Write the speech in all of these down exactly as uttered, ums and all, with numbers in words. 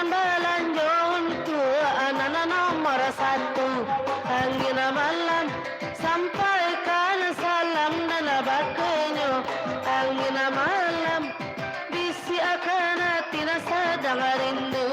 Balanjo untuak anak nan nomor satu. Angin malam, sampaikan salam nan bakenyo. Angin malam, bisiakan ati nan sadang rindu.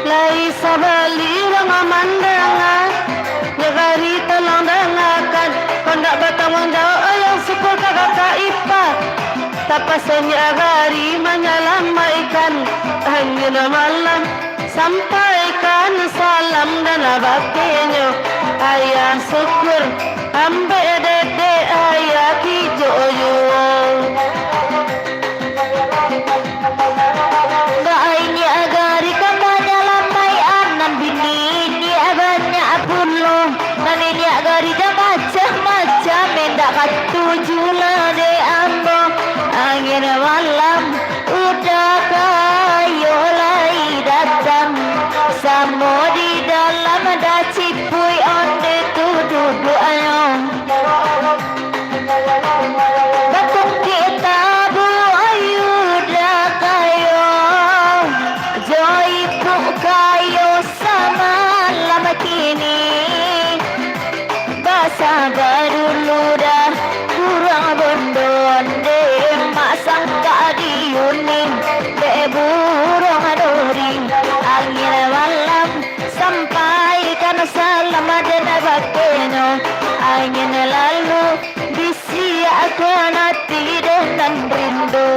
Lai sabali urang mandanga, nagari tolong dangakan, kok ndak batangguang jawab, ayah syukur ka kakak ipar, tapakso nagari manyalamaikkan. Angin malam, sampaikan salam nan bakenyo, ayah syukur, ambek dedek ayah kijok juo. Baa inyiak gari ka manyalamaikan, nan bini inyiak banyak pulo, nan inyiak gari jan macam-macam, indak katuju lah dek ambo. Angin malam udah kayo lai datang, samo di dalam dacipuik onde tu duduaknyo. Batungkik tabuah udah kayo, jo ipuik kayo samalam kini. Basaba dulu dah, buruang bondo onde, mak sangkak diuning dek buruang doring. Angin malam, sampaikan salam den bakenyo. Angin lalu, bisiakan ati den nan rindu.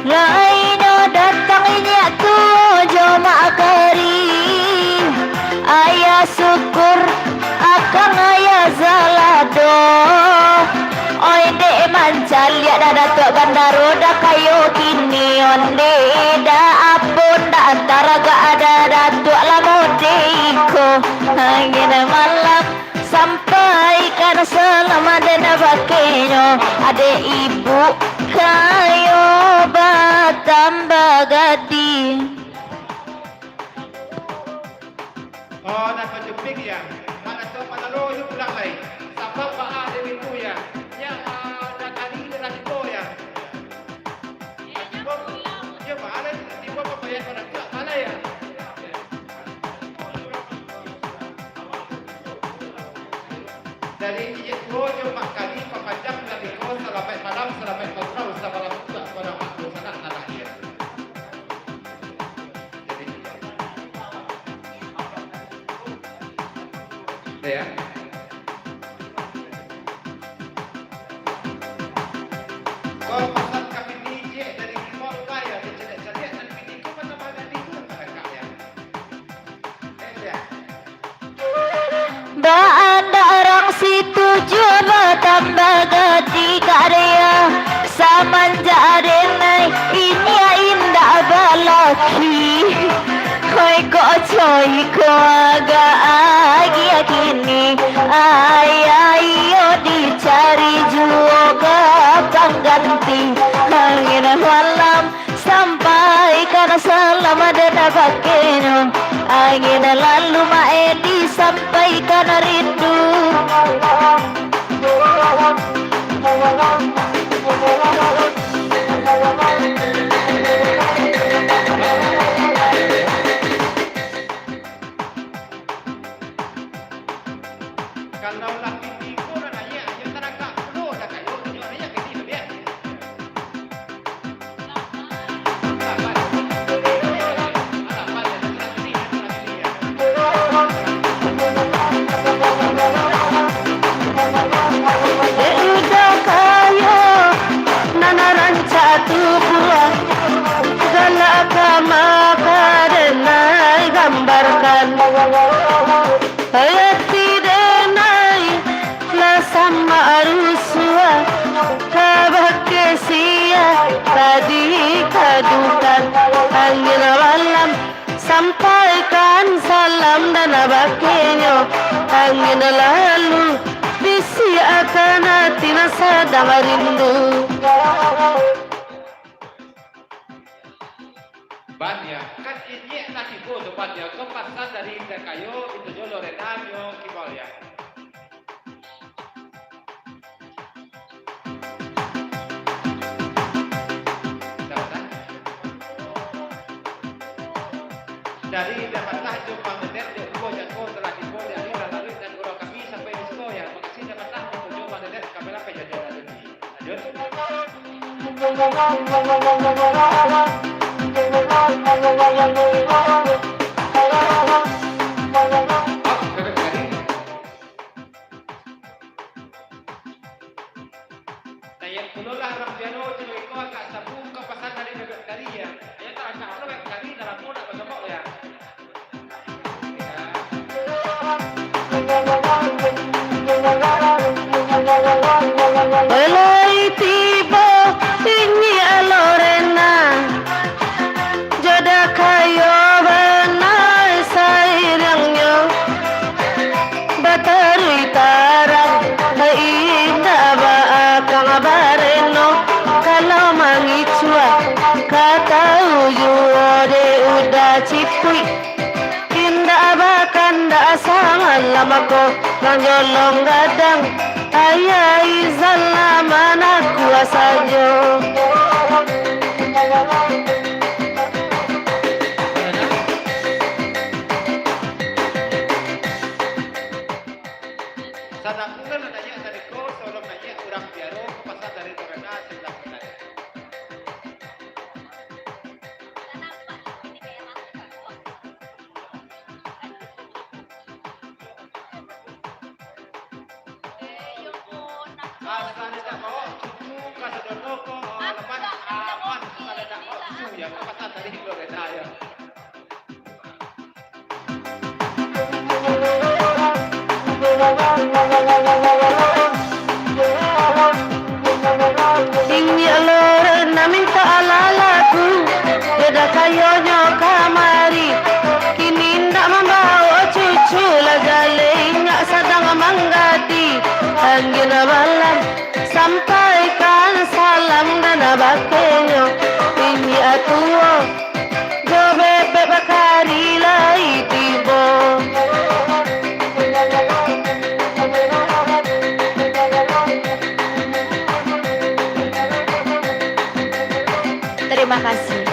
Lainyo datang inyiak tuo jo mak kari, ayah syukur, akang ayah salah doh. Oi dek mancaliak dah Datuak Bandaro dah kayo kini, onde dah apo ndak taragak dah Datuak lamo dek iko. Angin malam, sampaikan salam den bakenyo, adek ibu kayo batambah gadih. Oh, nan bajuping, ya. Mak Datuak Panalo, iyo pulang lai. Sabab baa dek itu, ya. Nyo, ah, dah kali dah tibo, ya. Tibo, iyo, baa lai, tibo pambayar Mak Datuak, baa lai, ya. Dari inyiak tuo jo mak kari papanjang dari ko, salamaik malam, salamaik bagurau, sabalah untuak, sabalah wakatu, sanak tanah aia. Yo. Ko pasan ka bini ciek dari Rimau Raya, dicaliak-caliak nan bini ko mano Iko agak agiah kini, ayah iyo dicari juo ka pangganti. Angin malam sampaikan salam dek nan bakenyo. Angin lalu Mak Edi sampaikan rindu. Kalau lah pitih ko nan naiak, yo taragak pulo, dah kayo tunjuak naiak pitih tu, biak. Dek udah kayo nan rancak tu pulang, galak ka maka denai gambarkan. Ati denai lah samak rusuah, kabake sia tadi kadukan. Angin malam sampaikan salam dan bakenyo. Angin lalu bisiakan ati nan sadang rindu. Ban ya, kan inyiak lah tibo tu ban ya, ko pasan dari Indah Kayo, itu jo Lorena nyo Kibal ya. Dah, dah. Dari Indah Patah jo Bang Dedet, dek duo jako telah tibo, jadi lalu dan gurau kami sampai di siko ya. Makasih Indah Patah, jo Bang Dedet, kami lah pai jajan lagi. Naiak pulo lah urang piano, caro iko agak sabu ka pasan dari Bebek Kari ya. Ayo tarangkak pulo Bebek Kari, dah lamo nak basobok ya. Lai tibo inyiak Lorena, jo dah kayo bana sairiangnyo, bataruih tarang, indak baakang bareno, kalau mangicuah, ka tau juo dek udah cipuik. Indak bakandak sangalah mako, nan jolong gadang, ayah Izal lah manakua sajo. Sadang urang nan naiak tadi ko, sabalum naiak urang piaro, pasan dari Torena, silakan. Asa ndak bawa cucu ka sadono ko, lepas aman, asa ndak bawa cucu ya, pasan tadi ko beda ya. Inyiak Lorena mintak alah lagu, beda kayonyo kamari. Kini indak mambaok cucu, lah jaleh inyiak sadang manggadi. Angin malam sampaikan salam dan bakenyo, inyiak tuo. Jo bebek bakari lai tibo. Terima kasih.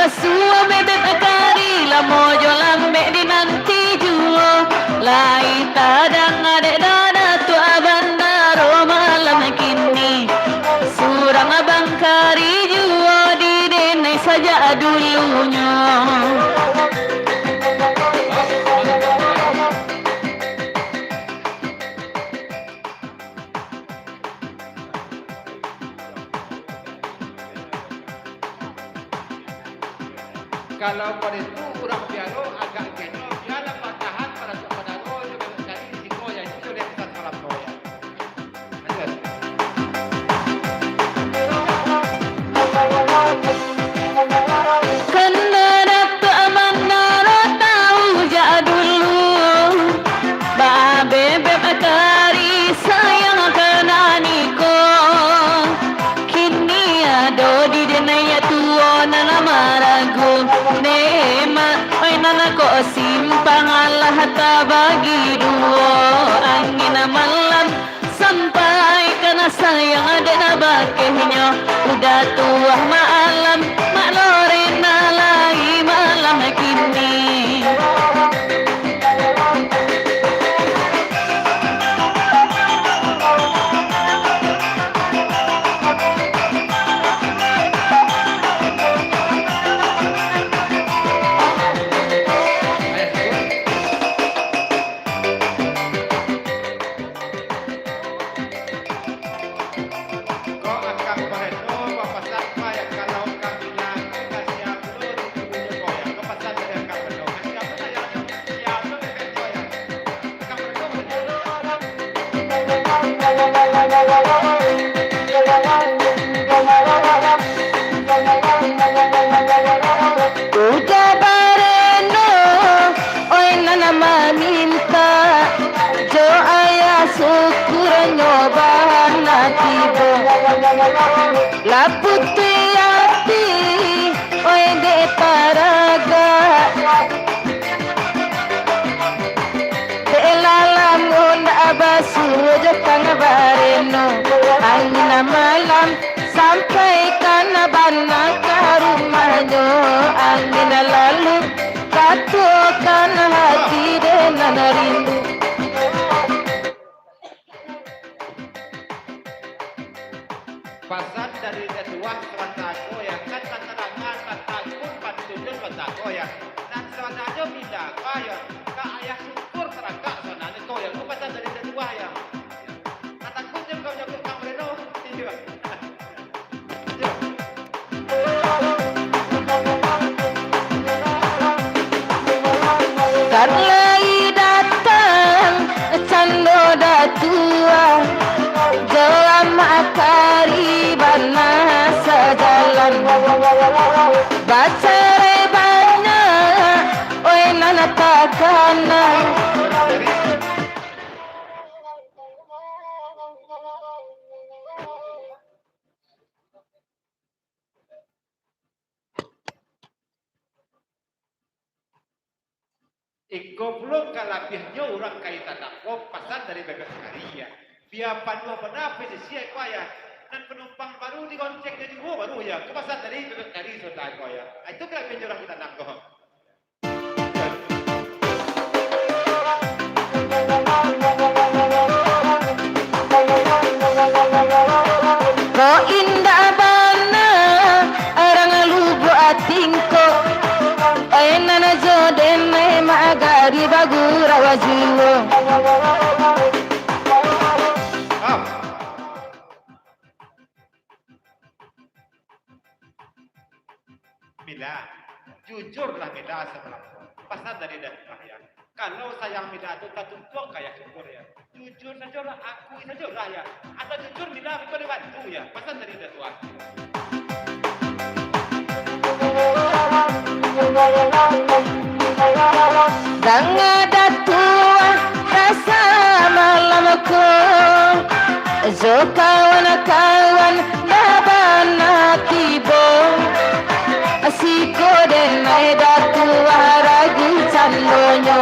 Suah bebek kari, lamo jo lambek dinanti juo. Lai tadanga dek Datuak Bandaro malam kini. Surang abang kari juo di denai sajak dulunyo. Kalau pado itu urang pialo agak genyo, bialah patahan pada, pada roh jo kali siko, yaitu sudah pesan malam ko, ya. Lanjut. Kan Datuak Bandaro tau jak dulu, ba bebek kari sayang ka nan iko. Kini ado di denai tuo nan maragu. Nikmat, oi nan ko simpang alah tabagi duo. Angin malam sampai ka nan sayang dek nan bakehnyo. Udah tuah malam, Mak Lorena lai malam kini. Ko akang Bareno bapasan, Pak, ya, kalau kami laku ka sia pulo di dulunyo ko, ya. Ko pasan dari akang Bareno. Ka sia pulo, ya, sia pulo bebek ko, ya. Akang Bareno, ya. Uda Bareno, oi nan mamintak, jo ayah sukurnyo bana tibo. Lah putuih ati, oi dek taragak. Dek lah lamo ndak basuo jo Kang Bareno. Angin malam sampaikan bana ka rumahnyo. Angin lalu katokan hati dek nan rindu. Pasan dari Datuak Suwantako, ya, kan tadanga tatakun pantun Suwantako, ya. Nan sabananyo Mila, Pak, ya, ka ayah sungkur taragak sabananyo ko, ya. Ko pasan dari Datuak, ya. Tatakun jo kau jago Kang Reno. Iyo. Iyo. Kan lai datang cando Datuak, jo amak kari bana sajalan. Bacarai banyak, oi nan takana. Iko pulo kalabiahnyo urang ka ditandang ko, pasan dari Bebek Kari, ya. Bia panuah bana pesisi ko, ya. Nan panumpang baru digonceng jo juo baru, ya. Ko pasan dari Bebek Kari, saudara ko, ya. Ah, itu kalabiahnyo urang ka ditandang ko. Ko indak bana, urang Lubuak Tingkok, oi nan jo denai magari bagurau juo. Mila, jujurlah Mila samalam. Pasan dari Datuak, ya. Kalau sayang Mila tu tatuntuang ka ayah sungkur, ya. Jujur sajolah, akui sajolah, ya. Asal jujur Mila beko dibantu, ya. Pasan dari Datuak. Danga Datuak rasa malam ko, jo kawan-kawan babana tibo. Siko denai Datuak ragu candonyo,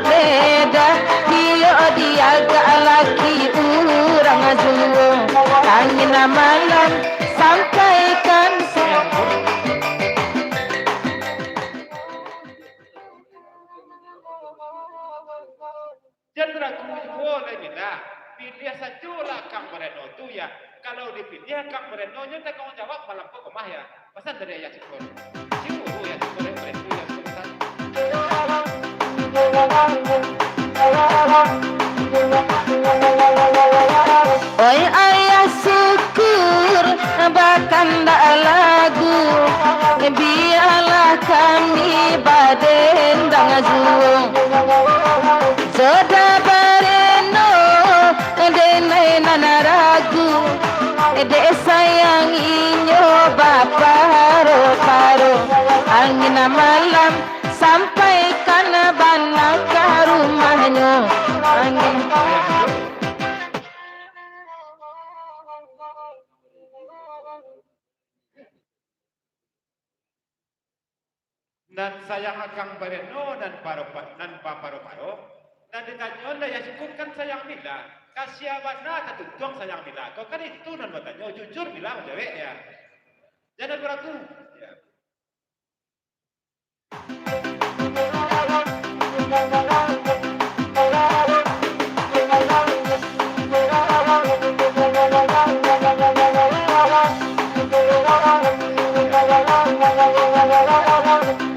beda dio diagak laki urang juo. Angin malam sampaikan sa- Piliah sajolah Kang Bareno tu, ya. Kalau dipiliah Kang Bareno, nyo tangguang jawab malam ko ka rumah, ya. Pasan dari Ayah Syukur. Syukur, ya, syukur, ya, syukur, ya, syukur, Ustaz. Oi Ayah Syukur, bakandak lagu, bialah kami badendang juo. Joda Bareno, denai nan ragu, dek sayang inyo baparo-paro. Angin malam sampaikan bana ka rumahnyo. Angin. Nan sayang Kang Bareno, nan paro-, nan baparo-paro, nan ditanyo Ayah Syukur kan sayang Mila. Kasiah bana tatuntuang sayang Mila. Kok kan itu nan batanyo, jujur Mila manjawek, ya. Jangan ragu. Ya.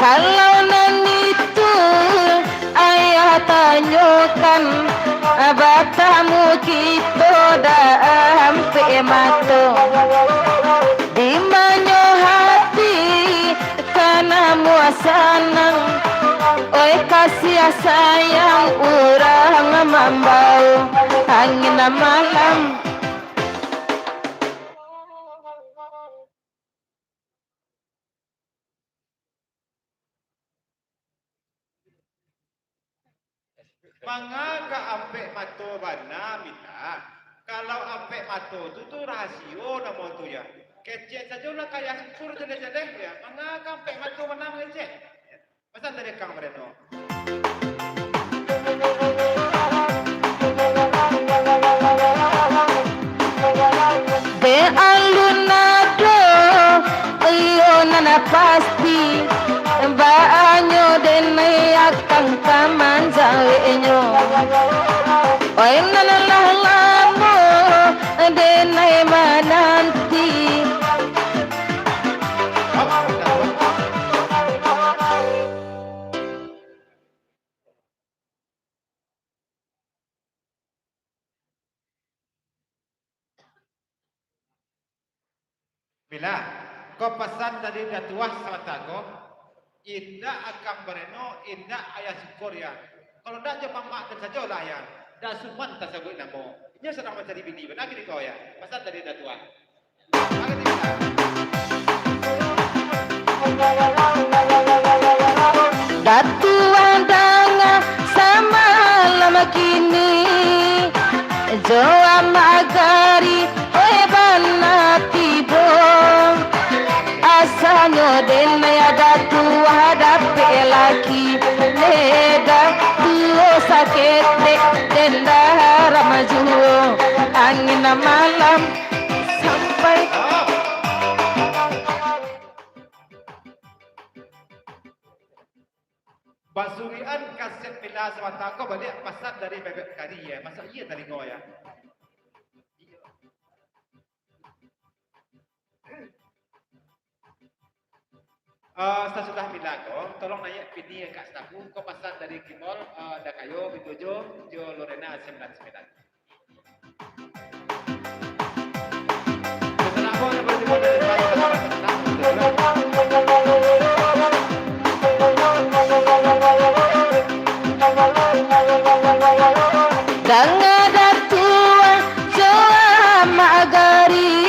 Kalau nan itu Ayah tanyokan, batamu kito dak ampek mato. Di manyo hati ka namuah sanang, oi kasiah sayang urang mambao angin malam. Manga ka ampek mato bana, Mila? Kalau ampek mato tu, tu rahasio namo tu, ya. Kecek sajolah ka Ayah Syukur jaleh-jaleh, ya. Manga ka ampek mato bana mangecek? Pasan dari Kang Bareno. Dek alun ado iyo nan pasti, baanyo denai Akang ka manjaweknyo. Oi nan lah lamo denai mananti. Mila, ko pasan dari Datuah Sawatako, indak Akang Bareno, indak Ayah Syukur, ya. Kalau ndak jo mamak den sajolah, ya. Ndak suman tasabuik namo. Inyo sadang mancari bini, bana giko, ya. Pasan dari Datuah. Datuah danga samalam kini, jo Amak Gari, oi bana tibo. Asanyo den ya Datuah dapek laki, leda tuo saketek den daram juo. Angin malam sampai. Basurian kaset Mila Sawatako baliak pasan dari Bebek Kari, ya. Masa iya talingo, ya? Eh, sasudah Mila ko, tolong naiak pini ka stafu, ko pasan dari Kimol, eh, Dakayo, Bitojo, jo Lorena sembilan sembilan. Danga Datuah jo Amak Gari,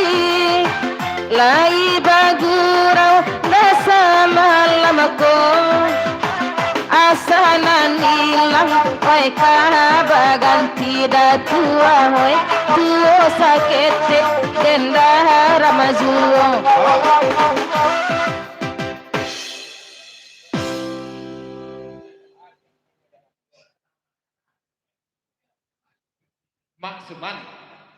lai bagurau dah samalam ko. Asa nan ilang, oi, ka baganti Datuah, oi, tuo saketek den daram juo. Mak Suman,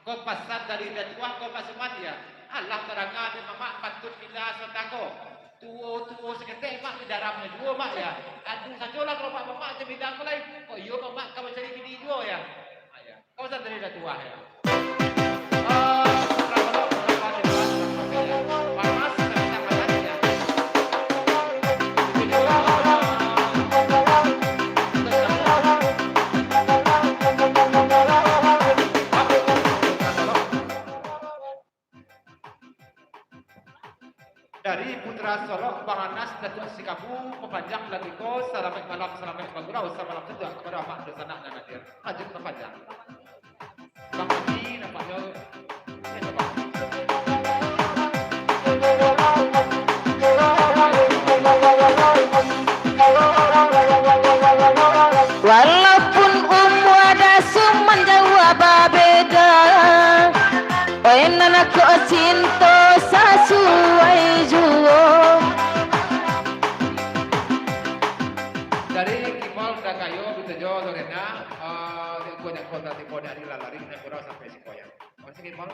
ko pasan dari Datuah ko Mak Suman, ya. Alah, taranga dek mamak pantun Mila Sawatako. Tuo-tuo saketek mak di daramnyo juo, Mak, ya. Adu sajolah kalau mak, mamak jo Mila ko lai. Kok iyo mamak ka mancari bini juo, ya? Mak, ya. Kau santri dah tua ya. Ah, berapa lama, berapa lama, berapa lama, panas, panas, panas, ya. Dari Putra Solok, Bang Anas, Datuak Sikabu, mapanjang lagu ko, salamaik malam, salamaik bagurau, samalam juo kapado amak dunsanak nan hadir. Lanjut mapanjang. Bang Haji, nampaknyo, eh, coba. Walaupun umua Dasuman jauah babeda, oi nan ko cinto sasuai juo. Dari Kimol Dakayo, Bitojo, Lorena, eh, kunyang kota tibo dari Lalari, nan kurang sampai siko ya. Masih Kimol.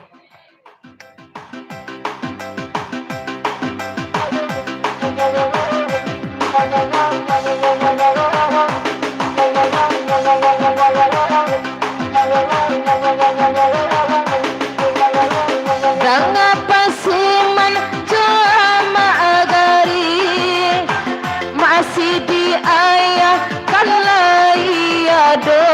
Danga Pasuman jo Amak Gari, masih di ayah kan lai ado.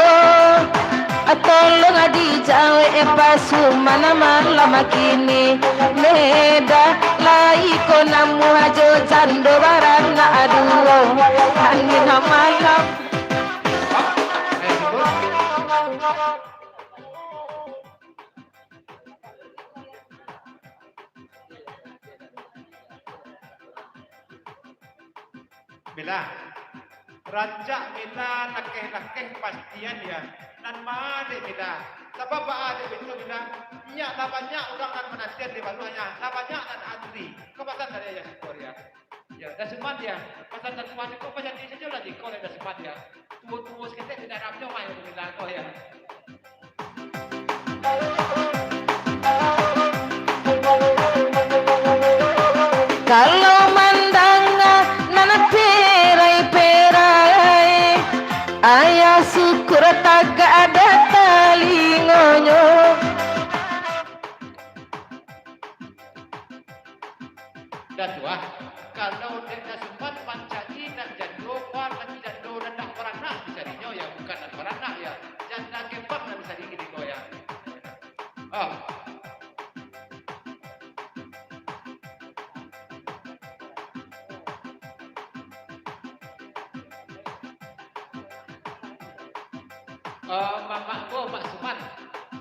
Tolong dijawek Pasuman malam kini. Meda lai ko namuah jo jando baranak duo. Angin malam. Mila, rancak Mila lakeh-lakeh pastian ya. Nan ma dek Mila? Sabab baa dek baitu Mila? Inyak lah banyak urang nan manantian di baluah ya. Lah banyak nan antri. Kapasan dari ayah syukur ya. Ya, Dasuman ya. Pasan Dasuman iko pajadi sajo lah di ko dek Dasuman ya. Tuo-tuo saketek di dalamnyo mah yang Mila ko ya. Kalau mandanga nan perai-perai, ayah syukur tagak ado talingonyo. Dah tuah, kalau dek Dasuman mancari nan jando, nan jando nan dak baranak dicarinyo ya, bukan nan baranak ya. Janda kembang nan dicari kini ko ya. Ah. Eh, mamak ko, Mak Suman,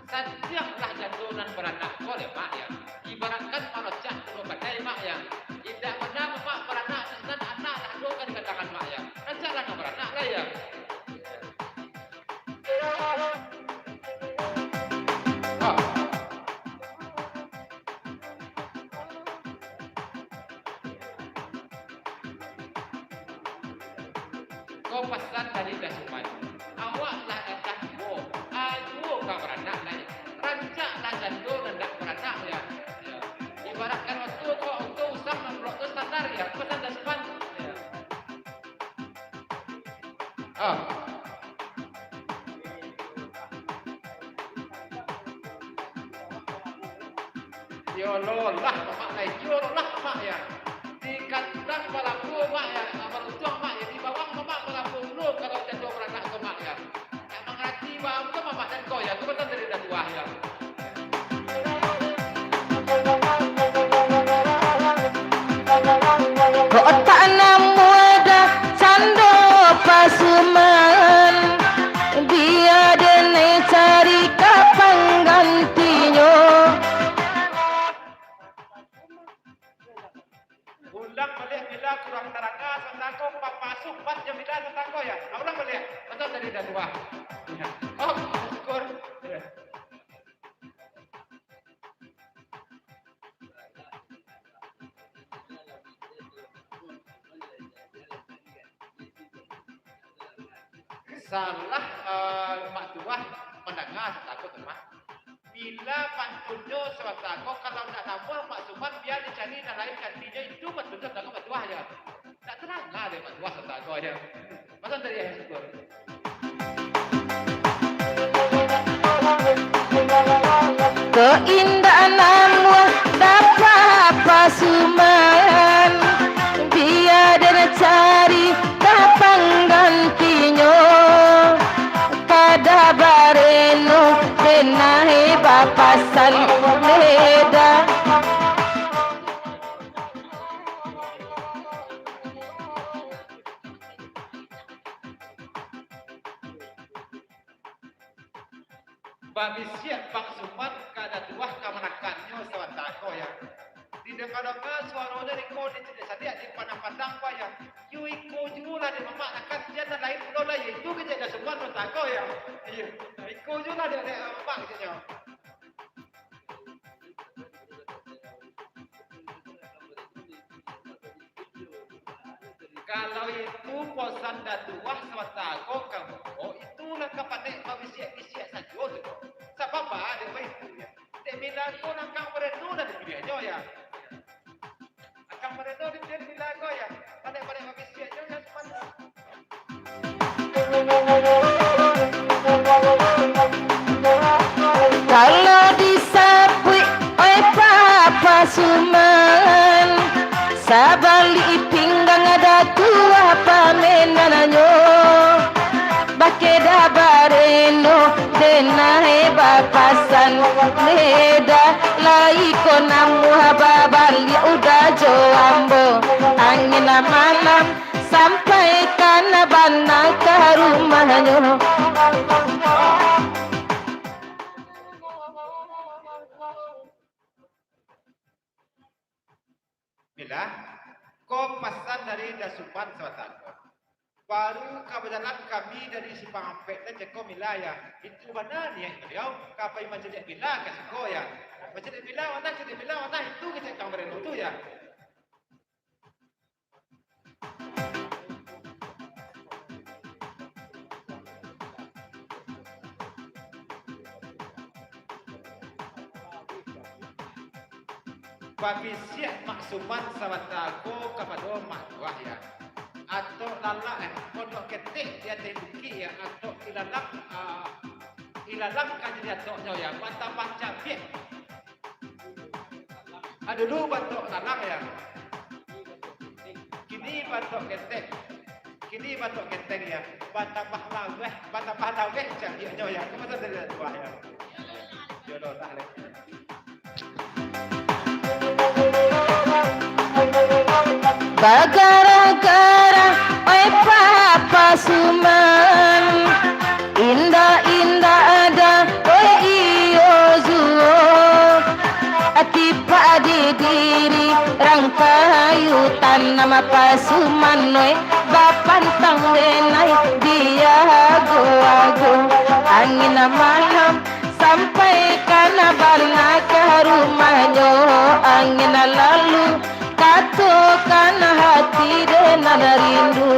sadiang lah jando nan baranak ko dek Mak ya. Ibaratkan marocak kulo badai Mak ya. Indak bana mamak baranak nan anak lah ado ka dikatakan Mak ya. Rancak lah nan baranak lah ya. Ah. Ko pasan dari Dasuman. Awak lah datang juo, ajuo ka baranak lai. Rancak lah jando nan dak baranak ya. Ya. Ibaratkan oto ko, oto usang nan bulok tu standar ya. Pasan Dasuman. Ya. Ah. Yo lo lah, Mak, lai. Yo lo lah, Mak, ya. Di kandang balapo, Mak, ya. Barutuang, Mak, ya. Di bawah, Mak, balapo dulu, kalau jando baranak tu, Mak, ya. Nak mangarati, Mak, tu, Mak, dan kau, ya. Tu, betul dari dah tuah, ya. Kok tak namuah dah cando Pasuman, bia den cari ka panggantinyo. Ulang baliak, bila kurang taranga, santako, papasuh, pas jam bila, santako, ya. Ah, ulang baliak. Macam tadi dah tuah. Oh, syukur. Ya. Salah, eh, Mak Tuah mandanga santako tu mah. Bila pantunnyo sabanta ko, kalau ndak namuah Mak Suman, bia dicari nan lain gantinyo, itu pantunnyo santako Mak Tuah, ya. Ndak taranga dek Mak Tuah santako, ya. Pasan dari Ayah Syukur. Kok indak namuah dapek pasuman, bia den cari ka panggantinyo. Kada bareno, den nae bapasan leda. Babisiak Bang Suman ka Datuah kamanakannyo sabanta ko, ya. Didanga-danga suaronyo iko dicaliak-caliak di pandang-pandang ko, ya. Yo iko juo lah dek mamak nakan, jan nan lain pulo lah, yo itu kecek Bang Suman sabanta ko, ya. Iyo, iko juo lah dek, dek mamak keceknyo. Kalau itu posan Datuah sabanta ko ka ambo, itu lah ka panek babisiak-bisiak sajo tu. Sabab ba dek baitu, ya. Dek Mila ko nan ka bareno nan dipiliahnyo, ya. Akang bareno di dek Mila ko, ya. Panek-panek babisiak jo, ya, Suman. Kalau disabuik, oi Papa Suman, sabalik pinggang Datuah pamenannyo. Bakeh dah bareno, den nae bapasan leda, lai ko namuah babaliak udah jo ambo. Angin malam, sampai ka nan bana ka rumahnyo. Mila, ko pasan dari Dasuman sabanta ko. Baru ka bajalan kami dari Simpang Ampek tadi ko, Mila, ya. Itu bana niaik baliau, ka pai mancaliak Mila ka siko, ya. Mancaliak Mila ma, caliak Mila ma, itu kecek Kang Bareno tu, ya. Babisiak Mak Suman sabanta ko kapado Mak Tuah, ya. Atok lalak, eh, pondok ketek di ateh bukik, ya, atok ilalang, ah, ilalang ka jadi atoknyo, ya, batambah cabiak. Ah, dulu batok lalang, ya. Kini batok ketek. Kini batok ketek, ya. Batambah laweh, batambah laweh cabiaknyo, ya. Kamu sadar dari tuah, ya. Jodoh tak lagi. Bagarah-garah, oi Papa Suman. Indak-indak ada, oi iyo juo. Tipak di diri rangkayu tanam Papa Suman, oi, bapantang denai diago-ago. Angin malam sampai ka nan bana ka rumahnyo, angin lalu katokan hati den nan rindu.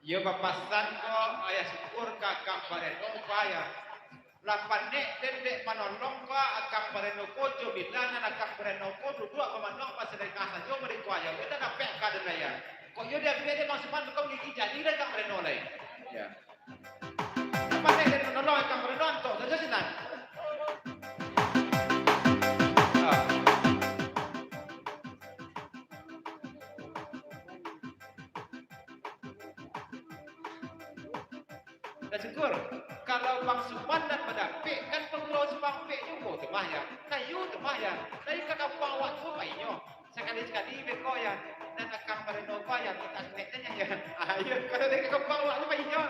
Iyo bapasan ko, ayah syukur ka Kang Bareno, Pak, ya. Lah panek den dek manolong, Pak, Kang Bareno ko jo Mila, nan Kang Bareno ko duduak bamanuang basalengah sajo, bariko ayah, indak dapek ka den lai, ya. Kok iyo diambiak dek Bang Suman, bukan gigi jadi lai Kang Bareno lai. Ya. Pandai dari menolong, Kang Ridwan, tok sajo sinan. Ah. Dah syukur. Kalau Bang Suman nan badapek, kan pangurau Simpang Ampek juo tu mah, ya. Nah, iyo tu mah, ya. Dari ka kampuang awak tu, Pak, inyo. Sakali-sakali beko, ya, nan Kang Bareno ko, ya, mintak snack nyo, ya. Ah, iyo, kalau dari ka kampuang awak tu, Pak, inyo.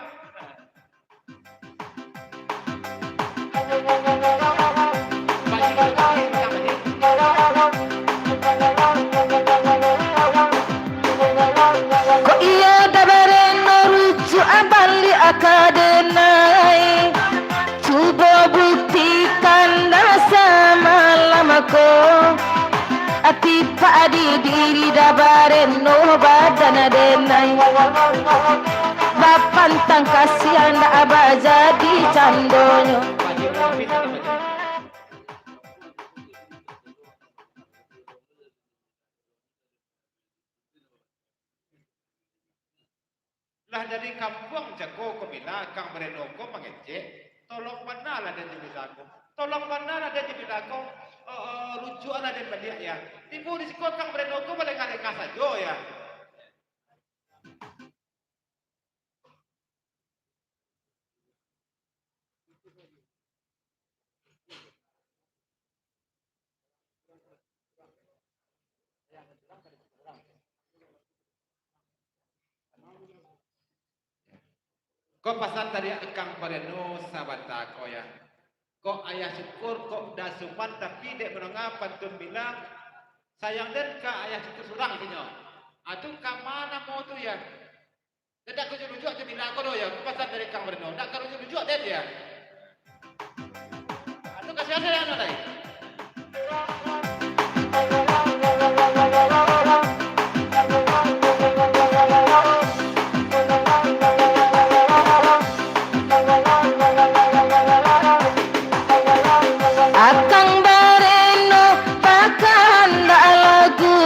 Kok iyo dah Bareno rujuak baliak ka denai? Cubo buktikan dah samalam ko. Tipak di diri dah Bareno badan denai. Bapantang kasian dah bajadi candonyo. Lah dari kampuang cako ko Mila, Kang Bareno ko mangecek, tolong bana lah den jo Mila ko. Tolong bana lah den jo Mila ko, eh, eh, rujuak lah den baliak ya. Tibo di siko Kang Bareno ko balengah-lengah sajo ya. Ko pasan dari Akang Bareno sabanta ko ya. Kok Ayah Syukur, kok Dasuman, tapi dek mandanga pantun Mila, sayang den ka Ayah Syukur surang kinyo. Atu kama namo tu ya? Ndak ka rujuak-rujuak jo Mila ko doh ya, pasan dari Kang Bareno. Ndak ka rujuak-rujuak den ya. Anu kasihan saya anu lai. Akang Bareno bakahandak lagu,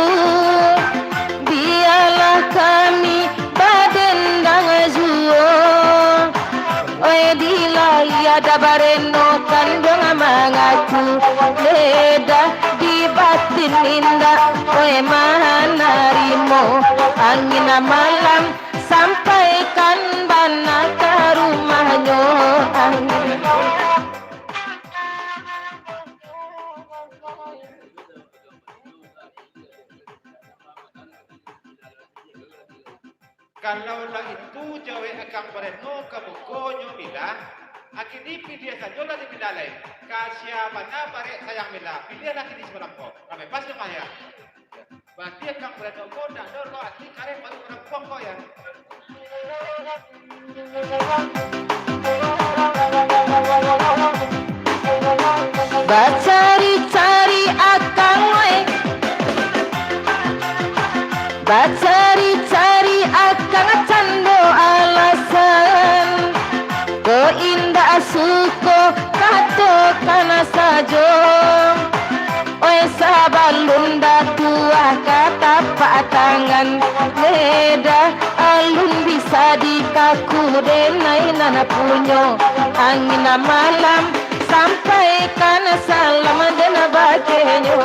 bialah kami badendang juo. Oi, di lai ada Bareno kanduang mangaku, lidah di batin indak, oi, manarimo. Angin malam sampaikan bana ka rumahnyo, angin. Kalau lah itu jawek Akang Bareno ka mukonyo Mila, akini piliah sajo lah di Mila lai. Ka sia bana barek sayang Mila, piliahlah kini samalam ko. Lah bebas rumah ya. Berarti Akang Bareno ko ndak ado lo ati kareh baru urang puang ko ya. Bacari-cari akang, oi. Bacari-cari akang cando alasan. Ko indak suko katokan sajo. Oi, sabalun datuah ka tapak tangan, lidah alun bisa dikaku denai nan punyo. Angin malam sampaikan salam den bakenyo.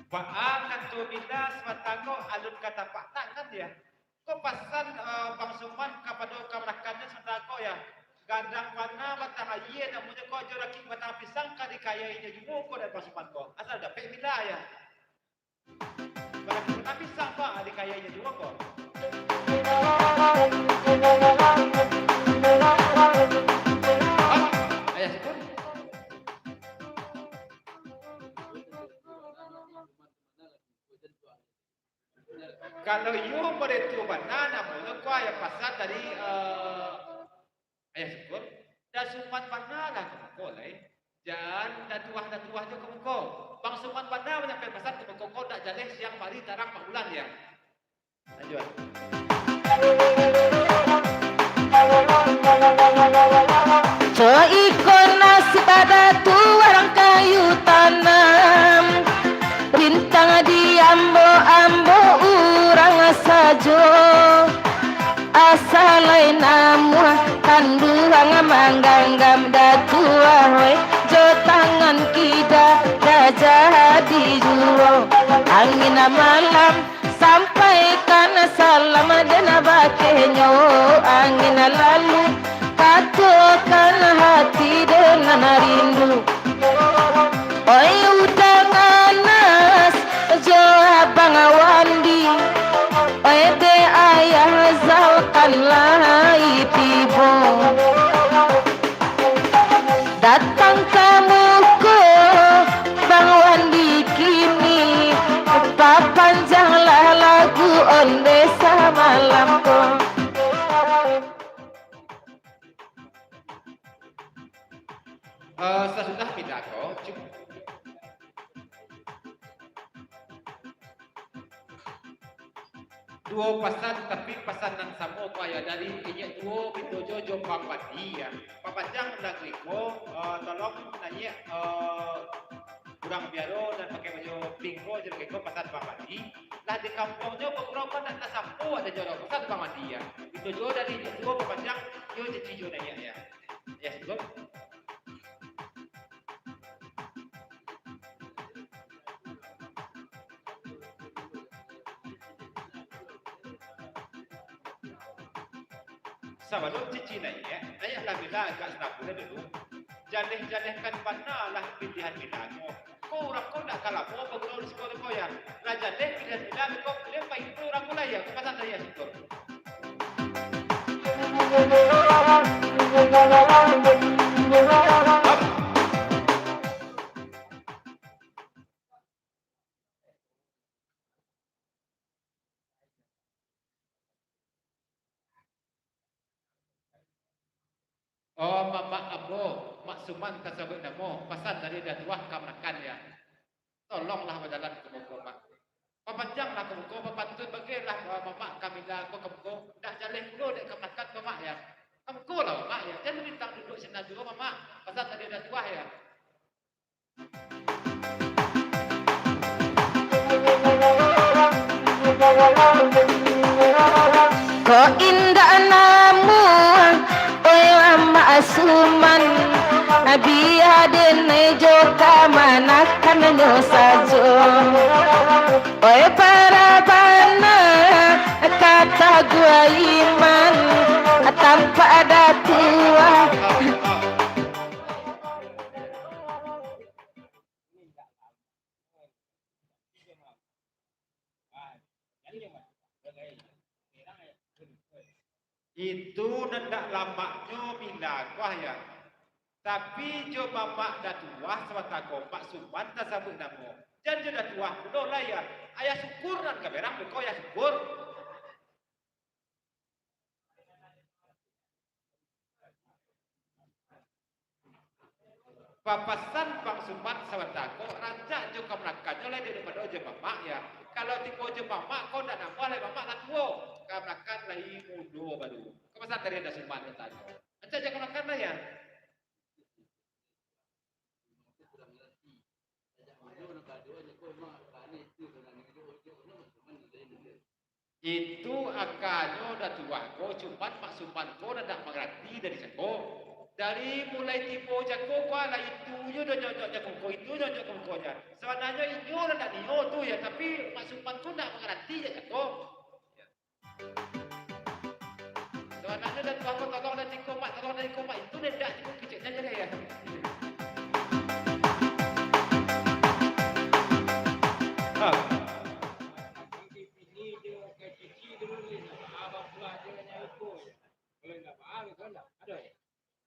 Baa kato Mila samantang ko alun ka tapak tangan ya. Ko pasan, eh, Bang Suman kapado kamanakannya samantang ko ya. Gadang bana batang aia namonyo ko jo rakiak batang pisang ka dikayainyo juo ko dek Bang Suman ko. Asal dapek Mila ya. Tapi sapa dikayainyo juo ko? Ayah Syukur. Kalau iyo model tu bana namonyo ko ayah pasan dari, eh, Ayah Syukur, Dasuman bana lah ka muko lai. Jan datuah-datuah jo ka muko. Bang Suman bana manyampaian pasan ka muko ko, dak jaleh siang pari tarang bulan ya. Lanjuik. Co iko nasib datuah urang kayu tanam, rintang di ambo-ambo urang sajo. Asa lai namuah kanduang mangganggam datuah, weh, jo tangan kida dak jadi juo. Angin malam sampaikan salam den bakenyo, angin lalu katokan hati den nan rindu. Oi, udah nganas jo Abang Wandi, oi, dek Ayah Zal kan lai tibo. Datang ka muko Bang Wandi kini, papanjanglah lagu onde samalam ko. Eh, sasudah pindah ko, cu-, eh, Duo pasan, tapi pasan nan samo, Pak, ya, dari inyiak duo, Bitojo jo Pambadi, ya. Papanjang lagu iko, eh, tolong nan inyiak, eh, urang biaro nan pakai baju pink ko, jo lagu iko pasan Pambadi. Lah di kampuangnyo bagurau kan nak tasampo ado jo pasan Pambadi, ya. Bitojo dari inyiak duo papanjang, yo cici jo nan inyiak, ya. Ya, cukup. Sabalun cici naiak, naiaklah mila agak sanapun dulu. Jaleh-jalehkan bana lah pilihan mila ko. Ko urang ko ndak ka lamo bagurau di siko ko, ya. Lah jaleh pilihan mila ko, buliah pai urang ko lah, ya. Ka pasan dari ya, syukur. Oh, mamak ambo, Mak Suman tasabuik namo, pasan dari Datuah kamanakan, ya. Tolonglah bajalan ka muko, Mak. Papanjanglah ka muko, bapantuik bagilah, ah, mamak kamila ko ka muko. Ndak jaleh pulo dek kamanakan ko, Mak, ya. Ka muko lah, Mak, ya. Jan bintang duduak sinan juo, mamak. Pasan dari Datuah, ya. Kok indak namuah, oi Amak Suman, bia den jo kamanakannyo sajo. Oi, parabana, kataguah iman, tampak Datuah. Itu nan ndak lamaknyo mila ko, ya. Tapi jo mamak Datuah sabanta ko, Mak Suman tasabuik namo. Jan jo Datuah pulo lah, ya. Ayah Sukur nan ka berang beko, Ayah Sukur. Papasan Bang Suman sabanta ko, rancak jo kamanakannyo lai daripado jo mamak, ya. Kalau tibo jo mamak ko ndak namuah lai, mamak lah tuo. Kamanakan lai mudo baru. Ka pasan dari Anda Suman katanyo. Rancak jo kamanakan lai, ya. Itu akanyo Datuah ko, cuman Mak Suman ko nan ndak mangarati dari cako. Dari mulai tibo cako ko, alah itu yo dah nyonyok cako ko, itu nyonyok cako ko nya. Sabananyo inyo nan ndak nio tu ya, tapi Mak Suman ko ndak mangarati jo cako. Sabananyo Datuah ko tolong dari ko, Mak, tolong dari ko, Mak, itu ndak cukup keceknyo je ya. Ha.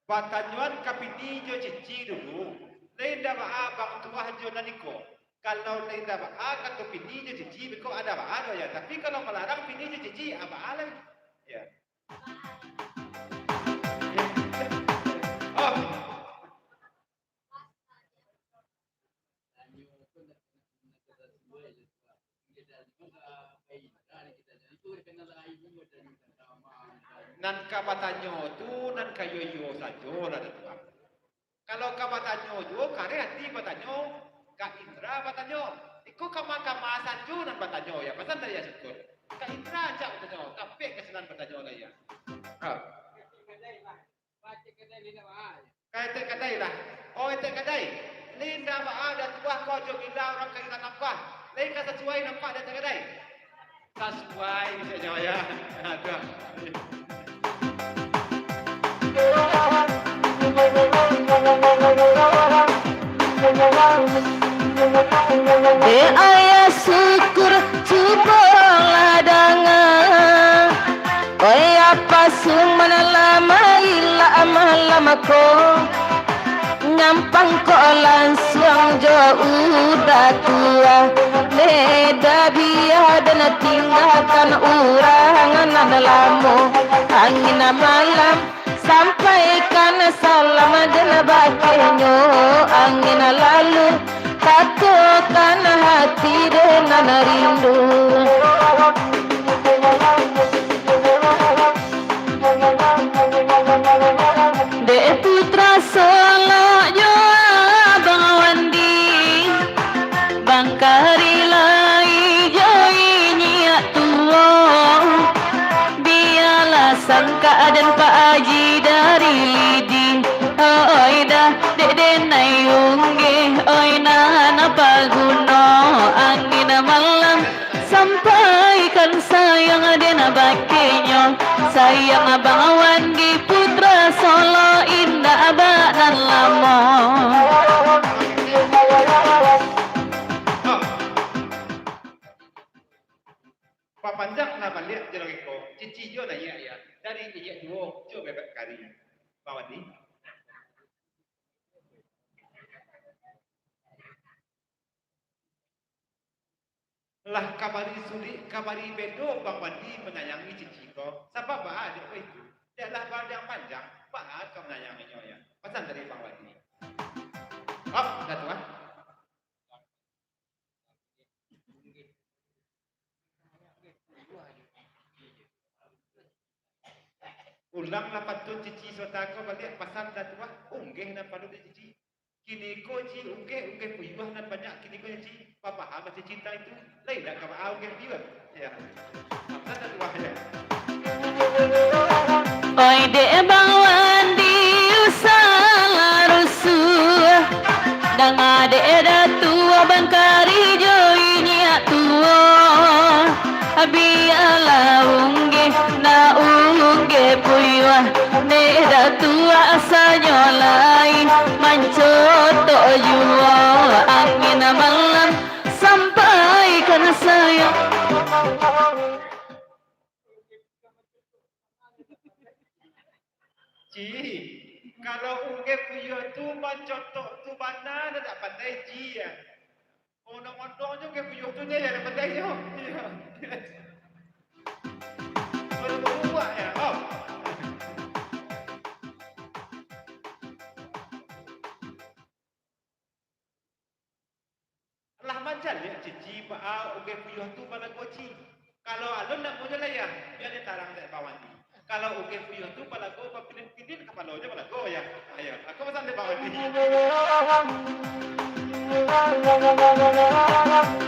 Batanyoan ka Pini jo Cici dulu, lai indak baa Bang Tuah jo nan iko. Kalau lai indak baa kato Pini jo Cici, beko ada baa doh ya. Tapi kalau malarang Pini jo Cici, a baa lai. Ya. Oh. Nan ka batanyo tu, nan ka iyo-iyo sajo lah, Datuak. Kalau ka batanyo juo, kareh ati batanyo, ka Indra batanyo. Iko kama-kama sajo nan batanyo, ya, pasan dari Syukur. Ka Indra ancak batanyo, tapi ka sinan batanyo lah, ya. Ha. Ka Etek Kadai lah. Oh, Etek Kadai. Lai indak baa Datuak ko jo mila urang ka ilang nampak. Lai ka sasuai nampak dek Etek Kadai? Sasuai, bisa jawab ya. Aduh. Eh, Ayah Syukur, cubolah danga. Oi, apa Suman lah mailak malam ko, nyampang kok lansuang jo uda tua. Leda biah den tinggakan urang nan lamo. Angin malam sampaikan salam den bakenyo. Angin lalu katokan hati den nan rindu. Sangka aden Pak Aji dari Lidi, oi dah, dek denai unggeh, oi nan paguno angin malam. Sampaikan sayang den bakenyo, sayang Abang Wandi Putra Solo indak banan lamo. Papanjang lah baliak jo lagiko, cici jo naiak ya, dari iyak duo jo bebek kari. Bang Wandi. Lah kabari sulik, kabari bedo Bang Wandi manyayangi cici ko. Sabab baa dek ko itu? Dek lah baranjang panjang, baa ka manyayanginyo ya. Pasan dari Bang Wandi. Op, dah tu ah. Ulang lah pantun cici sota ko baliak, pasan dah tu ah, unggeh nan pado di cici. Kini ko cici unggeh, unggeh puyuah nan banyak kini ko cici, bapaham cici tantang itu, lai dak ka baa unggeh puyuah. Ya. Pasan dah tu ah, ya. Oi dek Bang Wandi, usahlah rusuah. Danga dek Datuak Bang Kari jo inyiak tuo. Bialah unggeh, nak unggeh puyuah. Dek Datuak asanyo lai mancotok juo. Angin malam sampaikan sayang. Ji, kalau unggeh puyuah tu mancotok tu bana, ndak pandai ji ya. Ondong-ondong jo unggeh puyuah tu nyo ya, ndak pandai nyo. Iyo. Baru baubak ya. Oh. Lah mancaliak cici baa unggeh puyuah tu balago ci. Kalau alun namonyo lah ya, bia den tarang dek Bang Wandi. Kalau unggeh puyuah tu balago bapilin-pilin kapalonyo balago ya. Ayo, aku pasan dek Bang Wandi.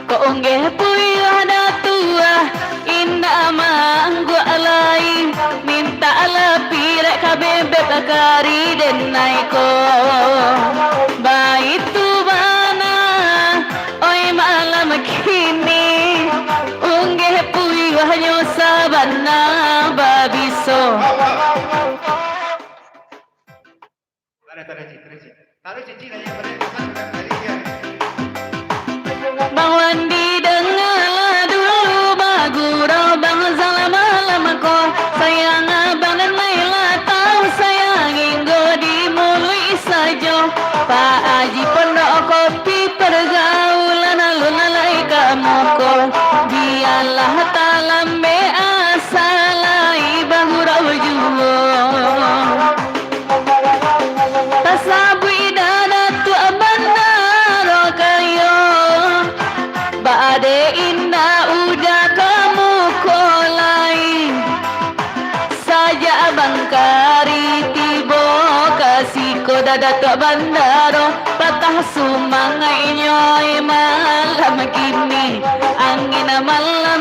Kok unggeh puyuah Datuak indak maangguak lai, mintak lapirek ka bebek kari denai ko. Baitu bana, oi malam kini, unggeh puyuahnyo sabana babiso. Taruih, taruih, Ci, taruih, Ci. Taruih, Ci, Ci, taruih, taruih, taruih, taruih, ya. Bang Wandi, dangalah dulu bagurau Bang Zal malam ko. Sayang abang nan mailah tahu, sayang inggo di muluik sajo. Pak Aji Pondok Kopi, pergaulan alun lalai ka muko. Bialah talambek asa lai bagurau juo. Tasabuik dah Datuak Bandaro Kayo, baa dek indak udah ka muko lai. Sajak Bang Kari tibo ka siko, dah Datuak Bandaro patah sumangaiknyo malam kini. Angin malam.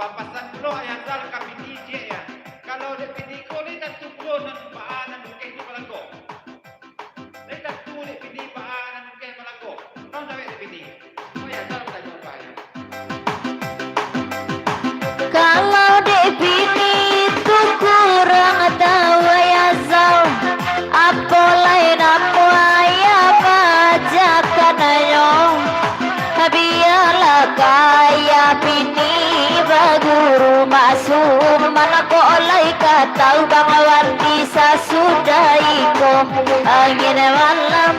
Papasan pulo Ayah Zal ka bini ciek ya. Kalau dek bini ko lai tantu pulo nan baa nan unggeh tu balago. Lai tantu dek bini baa nan unggeh balago. Tau dawek dek bini. Oh ya, Zal, tanyo baa ya. Kalau dek bini tu kurang tau Ayah Zal, apo lai namo ayah majakannyo. Bialah ka ayah bini baguru maksud, mano kok lai ka tau Bang Wandi sasudah iko angin malam.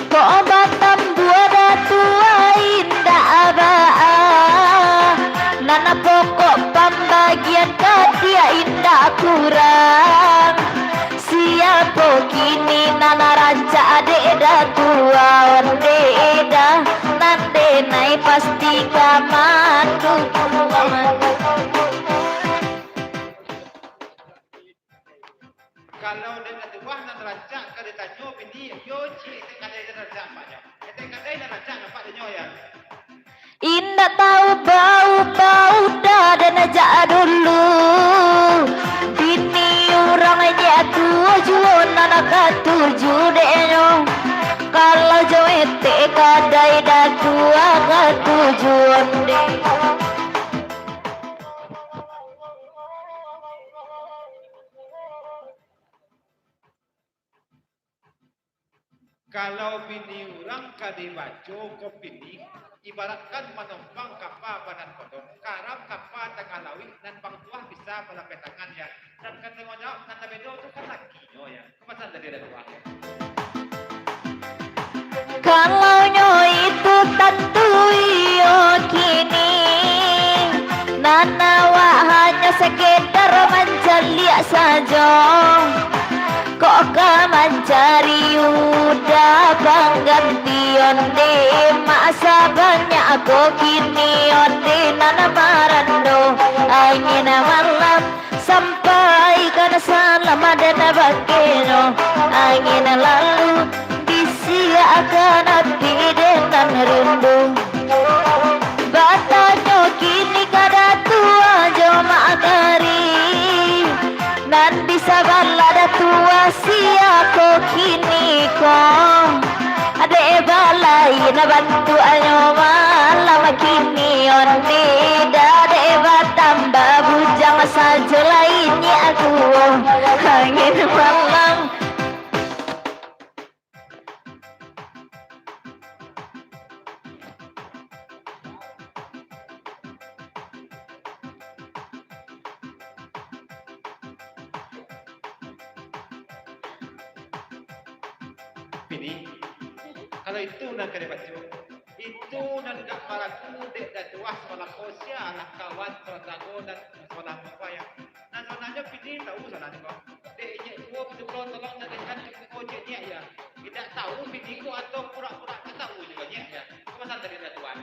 Kok batambua Datuak indak baa, nan pokok pambagian kadiak indak kurang. Siapo kini nan rancak Onde dah, nan denai pasti ka mandukuang. Kalau dek nan tuah nan rancak ka ditanyo bini, yo cik, etek kadai nan rancak ampaknyo. Etek kadai nan rancak nampak dinyo, ya. Indak tahu bau-bau dah den jak dulu. Bini urang nyiak tuo juo nan katuju deknyo. Kalau jo etek kadai dah tuo katuju onde. Kalau bini urang ka dibaco ko pini, ibaratkan manompang kapa badan kodong, karam kapa tangah lauik, nan bang tuah bisa balapeh tangan, ya. Nan ka tangguang jawab nan tabedo tu kan lakinyo, ya. Ka pasan tadi dah tuah, ya. Kalau nyo itu tantu iyo kini, nan awak hanyo sekedar mancaliak sajo. Kok ka mancari udah pangganti onde, mak sabanyak ko kini onde nan marando. Angin malam sampaikan salam dan bakeh nyo. Angin lalu bisiakan ati dengan rindu. Batanyo kini ka Datuak jo Mak Kari, nan di sabalah Datuak sia ko kini ko. Dek balain bantuaknyo malam kini onde, dah dek batambah bujang sajo lai nyiak tuo. Angin malam. Bini, kalau itu nan ka dibaco, itu nan gak balaku dek Datuak sabalah ko, sia lah kawan, saudara, dan sabalah ko, ya. Nan sabananyo bini tahu sabananyo ko. Dek inyiak tuo mintak tolong, tolong jagakan ko cek nyiak, ya. Indak tahu bini ko atau pura-pura ka tahu juo nyiak, ya. Ka pasan tadi Datuak.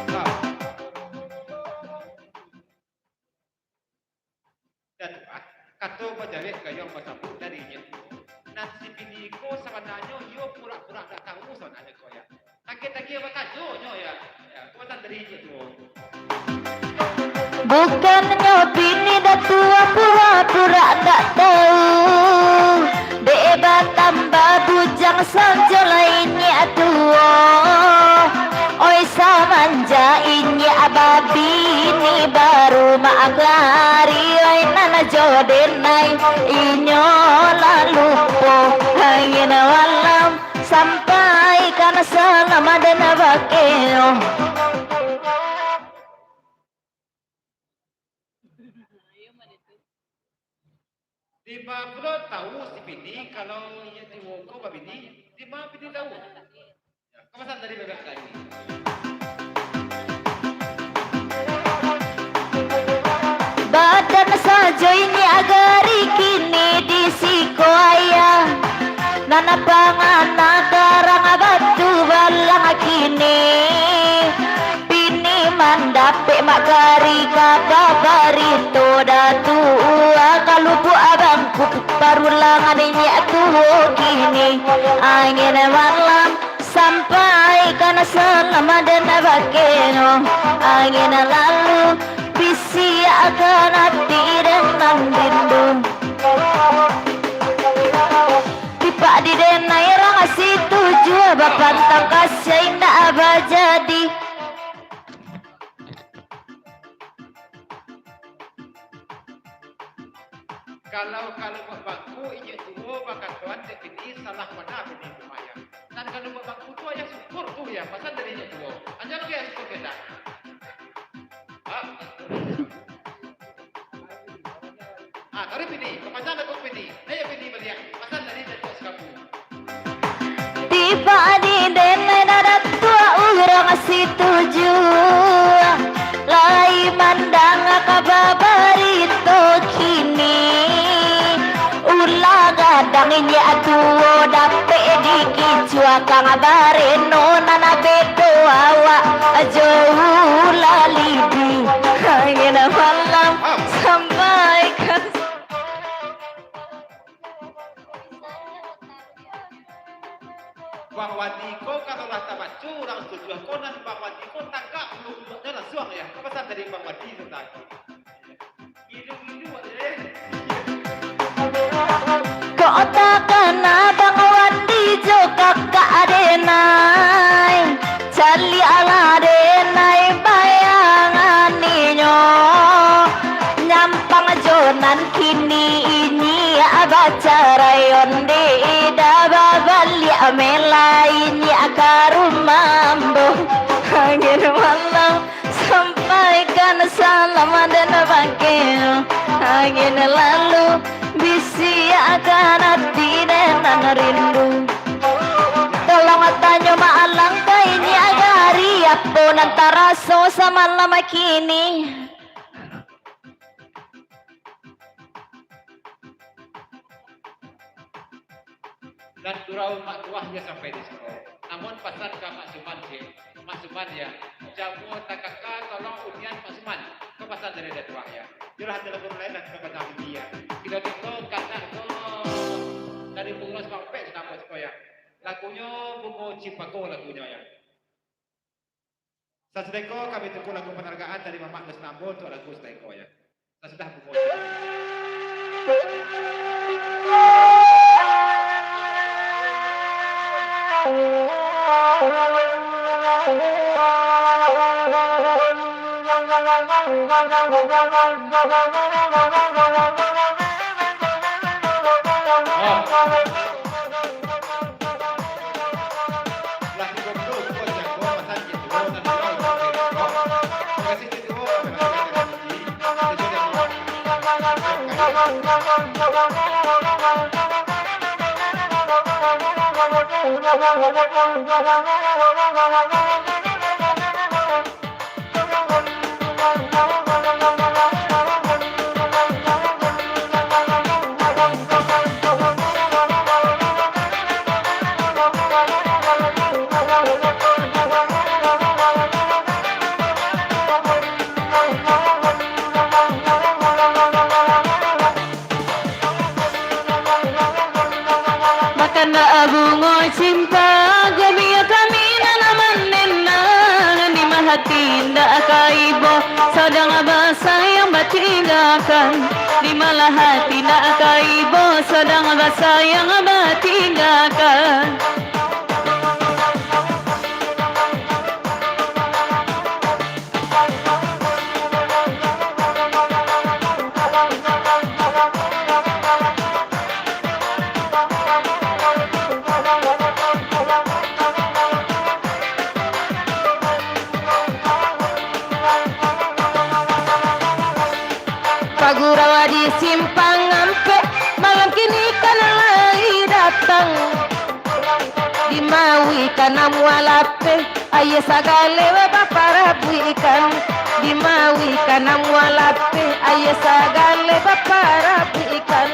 Nah. Datuak, kato bajawek gayuang basabuik dari inyiak tuo. Nan si bini ko sabananyo iyo pura-pura dak tahu sabananyo ko, ya. Tagih-tagih batanyo nyo, ya. Ya, ka pasan tadi inyiak tuo. Bukannyo bini Datuak pura-pura dak tahu, dek batambah bujang sajo lai nyiak tuo. Oi, samanjak inyiak babini baru, Mak Kari, oi, nan jo denai inyo lah lupo. Angin malam sampaikan salam dan bakeh nyo. Dima pulo tahu si bini, kalau inyiak tuo ko babini, dima bini tahu? Ya, ka pasan tadi bebek tadi. Badan sajo inyiak Kari kini di siko ayah. Nan pangana karang batu balang kini. Bini mandapek Mak Kari kaba barito Datuak, ka lubuak bangku parulangan inyiak tuo kini. Angin malam sampaikan salam dan bakeh nyo. Angin lalu bisiakan ati dengan rindu. Tipak di denai rang situju, bapantang kasia indak bajadi. Kalau, kalau buat bangku, inyiak tuo bakatoan dek bini, salah bana bini tu, Mak, ya. Nan kalau buat bangku tu, ayah syukur tu, ya, pasan dari inyiak tuo. Anjang tu, ya, syukur kita. Ah. Ah, taruih bini, kapanjang dah kok bini. Ayo bini baliak, pasan dari Datuak Sikapu. Tipak di denai Datuak urang situju, lai mandanga kaba barito kini. Ulah gadang inyiak tuo Dapek dikicuah kang bareno nan bedo awak jo ulah lidi. Angin malam sampaikan. Bang Wandi ko kalau lah tabaco urang tujuah ko nan Bang Wandi ko tagak duduknyo langsuang ya. Pasan dari Bang Wandi tu tadi. Kok takana Bang Wandi jo kakak denai, caliaklah denai bayangan inyo. Nyampang jo nan kini inyiak bacarai, onde ida babaliak mela inyiak ka rumah ambo. Angin malam sampaikan salam den bakeh. Angin lalu bisiakkan ati den nan rindu. Tolong tanyo ma alangkah inyiak gari, apo nan taraso samalam kini. Nan surau Mak Tuah yo sampai di siko. Namun pasan ka Mak Suman, cek. Mak Suman yo. Jamu takaka tolong unian Mak Suman. Ko pasan dari Datuak yo. Yo lah, ado lagu lain lah, kito pasan lagi yo. Kito tunggu kanak ko dari pukul sampai sudah buat siko yo. Lagunyo Bungo Cempako lagunyo yo. Sasudah iko, kami tunggu lagu panargaan dari Mamak Dos Nambo untuak lagu sasudah iko, yo. Sasudah buko. Bakandak bungo cimpa, gomia kami nan manenang, di ma hati indak ka ibo, sadang basayang batinggakan. Di malah hati indak ka ibo, sadang basayang batinggakan. Pagurau di Simpang Ampek, malam kini kan lai datang. Di ma wikan amuah lapeh, aia sagale baparabuikan. Di ma wikan amuah lapeh, aia sagale baparabuikan.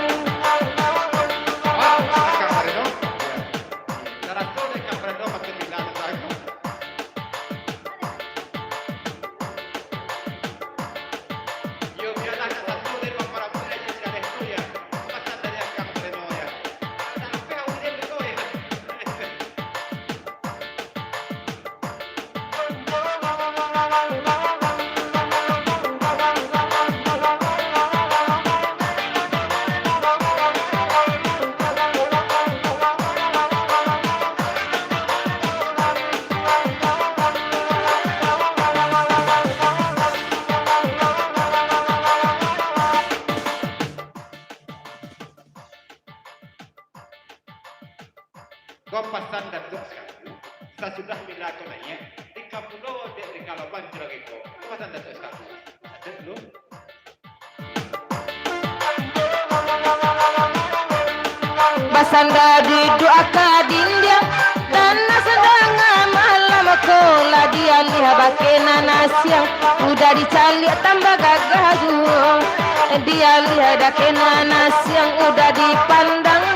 Ko pasan Datuak Satu, sasudah mila ko naiak, di kapulo dek di kalaban juragan ko. Ko pasan Datuak Satu. Ado dulu. Basanda duduak ka dindiang, tanah sadang malam ko lah dialih bakeh nan asiang, udah dicaliak tambah gagah juo, dialih bakeh nan asiang udah dipandang.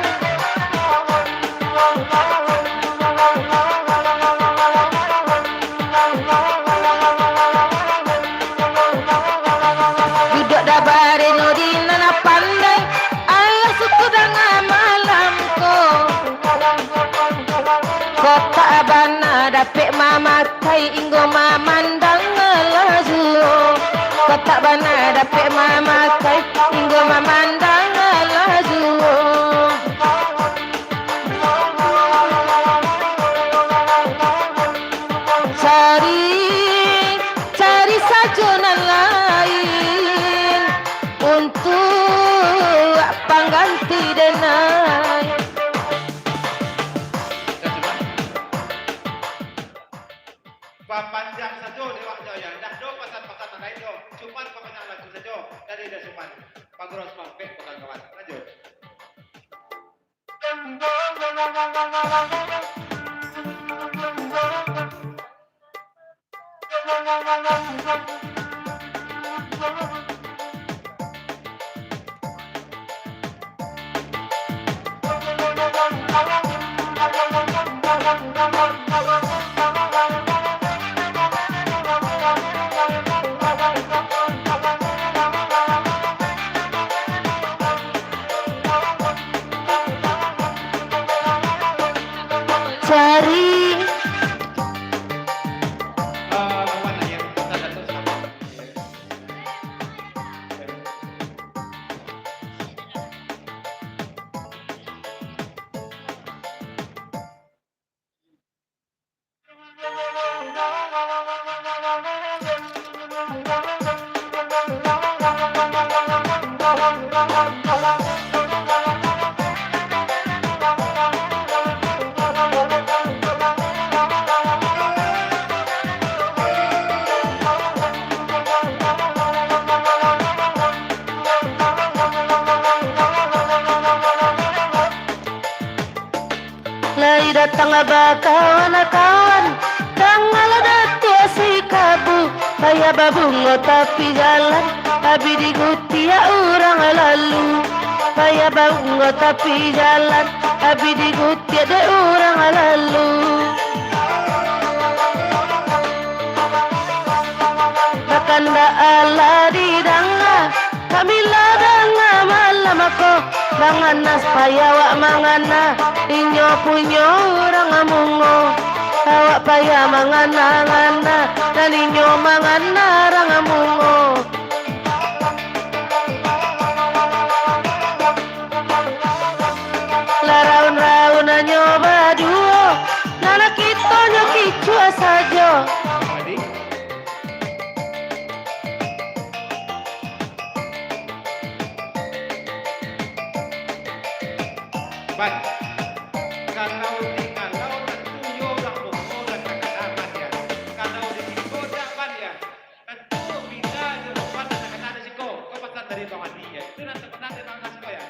Kok tak bana dapek mamakai, inggo mamandang lah juo. Kok tak bana dapek mamakai, inggo mamandang lah juo. Cari, cari sajo nan lain untuak pangganti denai. Bapanjang sajo dek awaknyo, yo. Ndak ado pasan-pasan nan lain, yo. Cuman pamanjang lagu sajo dari Dasuman. Paguno Sumampek, bukan kawan. Lanjut. Cari. Lai datang bakawan-kawan, dangalah Datuak Sikabu, payah babungo tapi jalan, abih digutiak urang lalu. Payah babungo tapi jalan, abih digutiak dek urang lalu. Bakandak alah didanga, kami lah danga malam ko. Mangana supaya awak mangana, inyo punyo urang mungo. Awak payah mangana-ngana, nan inyo mangana urang mungo. Lah raun-raun hanyo baduo, nan kitonyo kicuah sajo. Ban, kalau di, kalau tantu yo urang Lombok lah takana, Ban, ya. Kalau di siko dak, Ban, ya. Tantu bida jo Ban lah takana di siko. Ko pasan dari Bang Adi, ya. Itu nan takana dari Bang Adi siko, ya.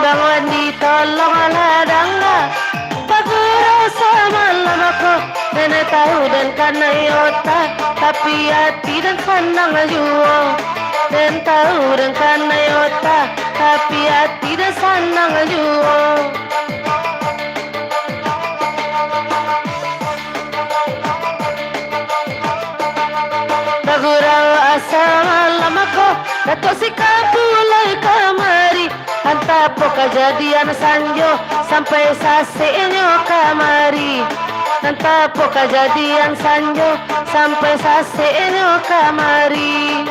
Bang Wandi, tolonglah danga. Pagurau samalam ko, den tahu den kanai ota, tapi ati den sanang juo. Den tahu den kanai ota, tapi ati den sanang juo. Bagurau asa malam ko, Datuak Sikabu lai kamari. Antah apo kajadian sanjo, sampai saseknyo kamari. Antah apo kajadian sanjo, sampai saseknyo kamari.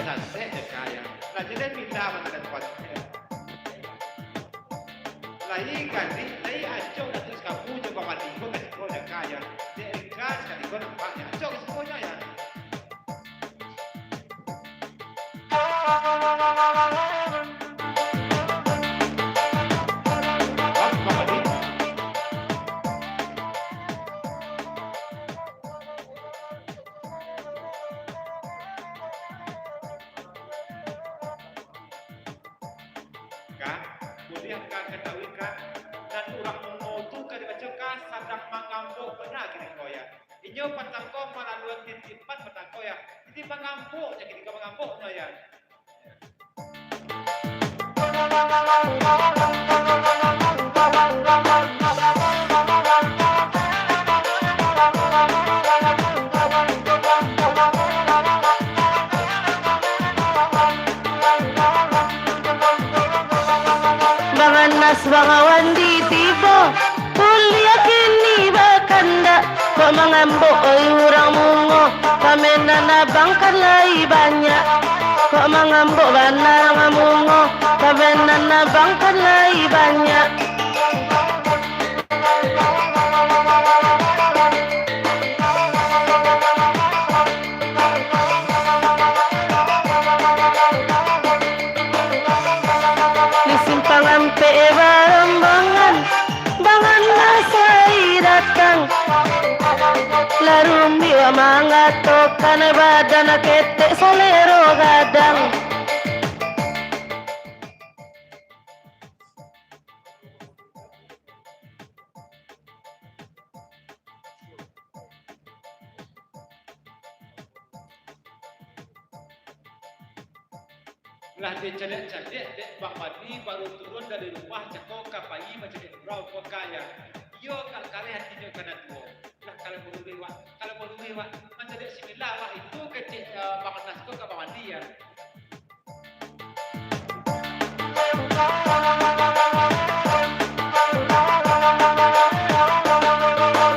Sasek je kaya. Lah, jadi pindah mah tempat. Lai gadih, lai acok Datuak Sikabu jo Bang Adi ko ka siko, jan kaya. Dek Rika sakali ko nampak, yo, acok ka siko nyo, yo. Bang, Bang Adi. Ka, buliah ka katahui ka, nan urang mungo tu ka dibaco ka sadang mangambok bana kini ko, yo. Inyo patang ko malaluan titipan patang ko, yo. Jadi mangambok, jadi ka mangambok no, yo. Panas bang awan di tibo, kuliah kini bakandak. Kok mangambok oi urang mungo, pamenan abang kan lai banyak. Kok mangambok bana urang mungo, pamenan abang kan lai banyak. Di simpang ampek barombongan, bang Anas lai datang. Lah rumik wak mangatokan, badan ketek salero gadang. Lah dicaliak-caliak dek Bang Wandi, baru turun dari rumah, cako ka pai mancaliak urang ko ka, yo. Iyo, ka kareh atinyo ka nan tuo. Lah, kalau baduduik, wak, kalau baduduik, wak, mancaliak similah, wak, itu kecek, eh, Bang Anas ko ka Bang Wandi, yo.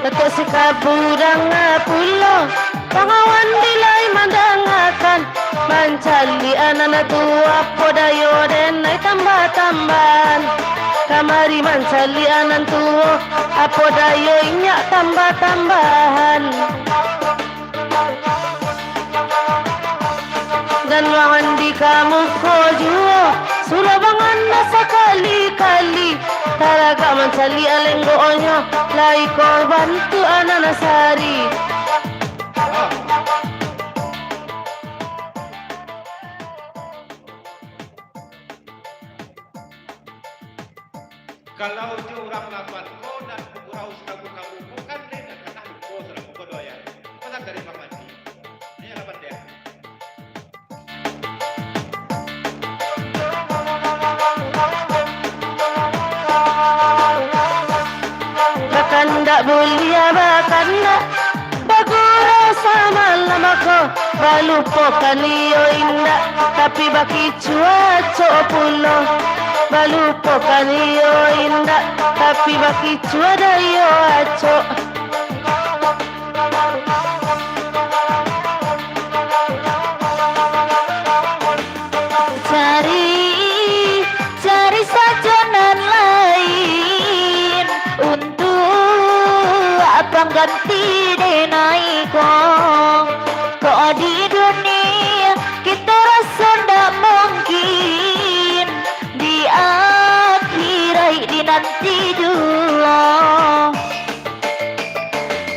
Datuk Sikabu danga pulo, bang awan di lai mandangakan. Mancaliak anak tu apo dayo, den ai tambah-tambahan. Kamari mancaliak anak tu, apo dayo inyak tambah-tambahan. Dan bang Wandi ka muko juo, suruah bang Anas sakali-kali. Taragak mancaliak lenggoknyo, lai ko bantu anak nasari. Kalau jo urang lapan ko nan urang sikabu-kabu ko kan, lai nan kanah lupo salamo ko doh, yo. Pasan dari Bang Wandi. Ni lapan dia. Bakandak buliah bakandak, bagurau samalam ko, balupokan iyo indak, tapi baki- Cuacok pulo, balupokan iyo indak, tapi bakicuah dah iyo acok. Cari, cari sajo nan lain untuak pangganti denai ko. Kok di dunia kito raso ndak mungkin, di akhirat dinanti juo.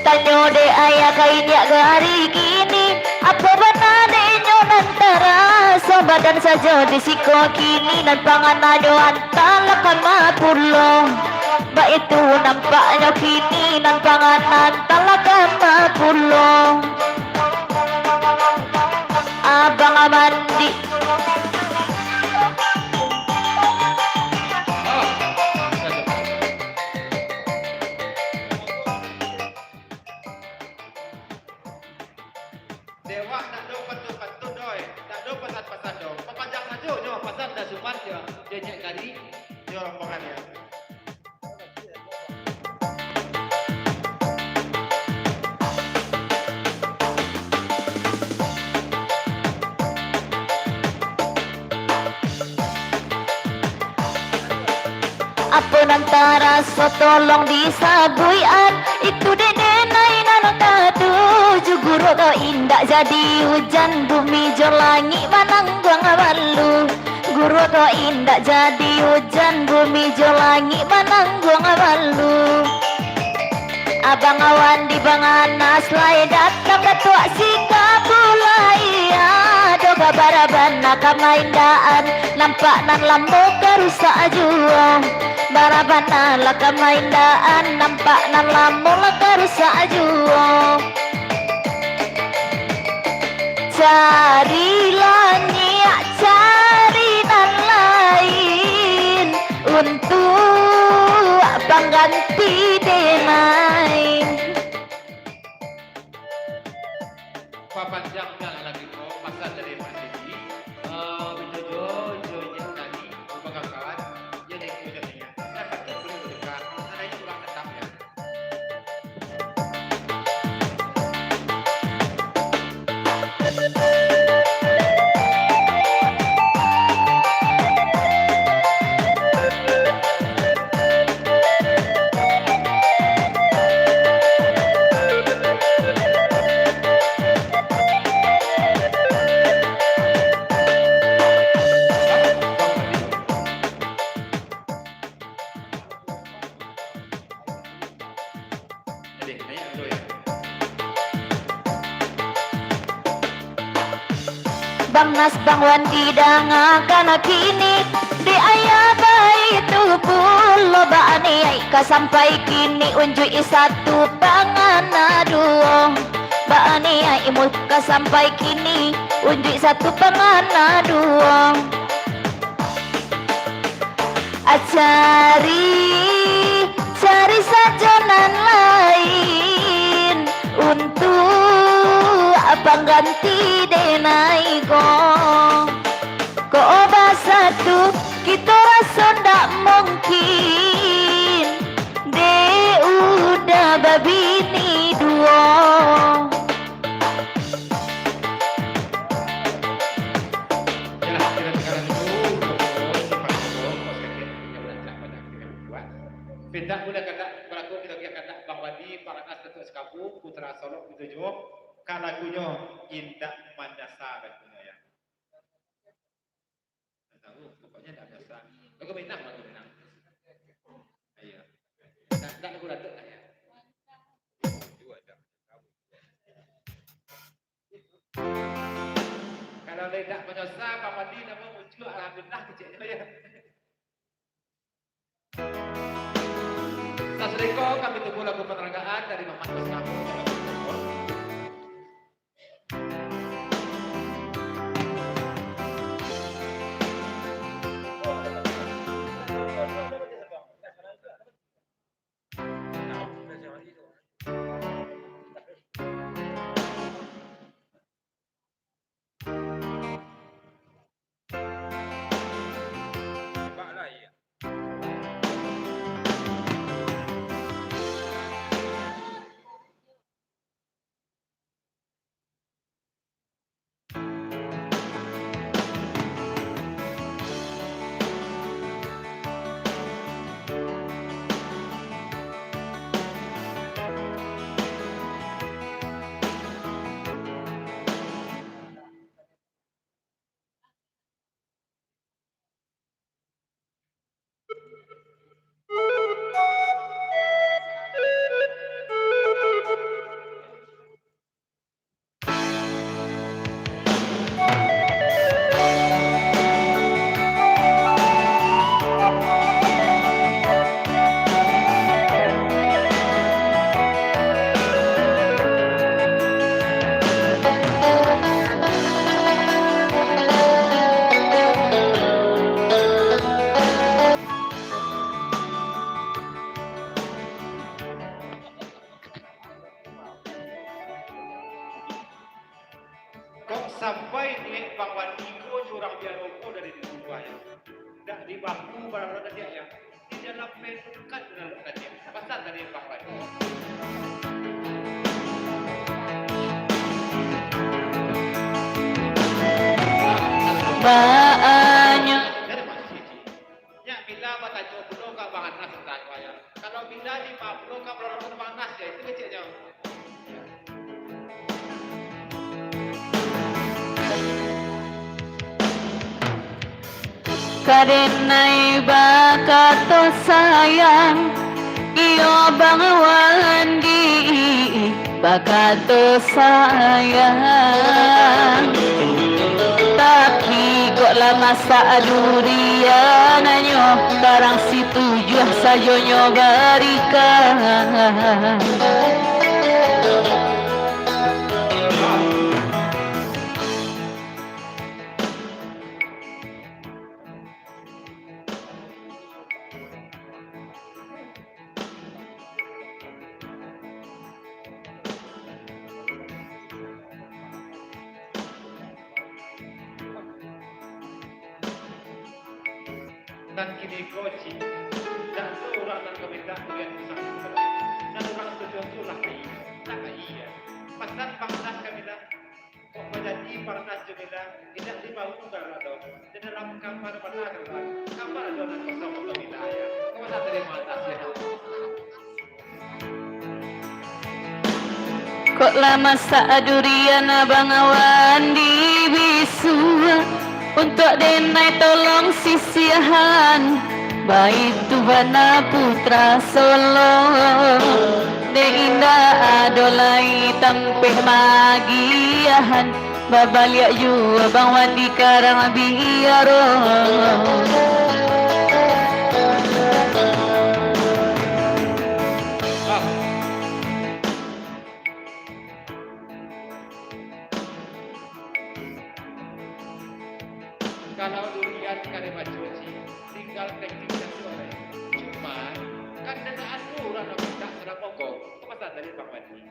Tanyo dek ayah ka inyak gari kini, apo bana dek nyo nan taraso badan sajo di siko kini, nan pangananyo antah lah kama pulo. Baitu nampaknyo kini, nan panganan antah lah kama pulo. Abang Amandi. Dek wak ndak do patuik-patuik doh, ndak do pasan-pasan doh. Papanjang sajo nyo pasan dari Suman jo, jo Encik Kari, jo rombongan nyo. Apo nan taraso tolong disabuikan, itu dek denai nan katuju. Guru ko indak jadi ujan, bumi jo langik manangguang balu. Guru ko indak jadi ujan, bumi jo langik manangguang balu. Abang Awan di Bang Anas lai datang, Datuak Sikabu lai ado, ka bara bana ka maindaan, nampak nan lamo ka rusak juo. Bara bana lah ka maindaan, nampak nan lamo lah ka rusak juo. Carilah nyiak, cari nan lain untuak pangganti denai. Papanjang lah lagu ko, pasan dari Pak Sidi. Eh, Jojo, Jojo, Jojo, Jojo, Jojo, Jojo, Jojo, Jojo, Jojo, Jojo, Deh, naik dulu, ya. Bang Nas, Bang Wandi, dangakan kini, dek ayah baitu pulo, baniaik ka sampai kini, unjuik satu pangana duo. Baniaik mul ka sampai kini, unjuik satu pangana duo. Cari, cari sajo nan lain untuak pangganti denai ko. Kok basatu kito raso ndak mungkin, dek udah babini duo. Yalah, kito tinggalan dulu, dulu, simpan dulu, kos kaki, yang udah tidak banyak kita buat. Pindah udah kandak, balaku kito biar kandak, Bang Wandi, Bang Anas, Datuk Sekabu, Putra Solok, Putu Juo, ka lagunyo Indak Mandasa lagunyo, ya. Ndak tahu, pokoknyo ndak biasa. Lagu Minang, lagu Minang. Iyo. Ndak, ndak lagu Datuk lah, ya. Kalau lai ndak manyosa, Bang Wandi namo muncul, alhamdulillah, keceknyo, ya. Sasudah iko, kami tunggu lagu panaragaan dari Mamat Bos Kampung. Kok sampai niaik Bang Wandi ko curang biaro ko dari di rumah, ya? Ndak dibaku barang tadi, ya? Di dalam pen dekat dengan tadi. Pasal tadi Bang Wandi. Baanyo. Dari masih, Cik. Nyak bila batanyo pulo ka Bang Anas tantang wayang. Kalau bila di Pablo ka Bang Anas, ya itu keceknyo. Ka denai bakato sayang, iyo Bang Wandi bakato sayang. Tapi kok lah masak durian, nyo karang situjuah sajonyo barikan. Nan kini ko, Cik, dak ado urang nan ka mintak durian pisang tu. Nan urang tujuan tu lah ka iya, lah ka iya. Pasan bangsa ka mintak. Kok manjadi panas jo Mila, indak dibaun galak doh. Di dalam kamar bana galak, kamar ado nan kosong untuak Mila, ya. Kok lah tarimo atas, ya. Kok lah masak durian, Abang Awan di bisu, untuak denai tolong sisiahan. Baitu bana putra Solo, dek indak ado lai tampek maagiahan, babaliak juo Bang Wandi ka Rang Biaro. Kalau durian ka dibaco, Ci, tinggal teknik sajo lai. Cuma, kan dek anu urang nan mintak sadang mogok. Itu masalah dari Bang Wandi.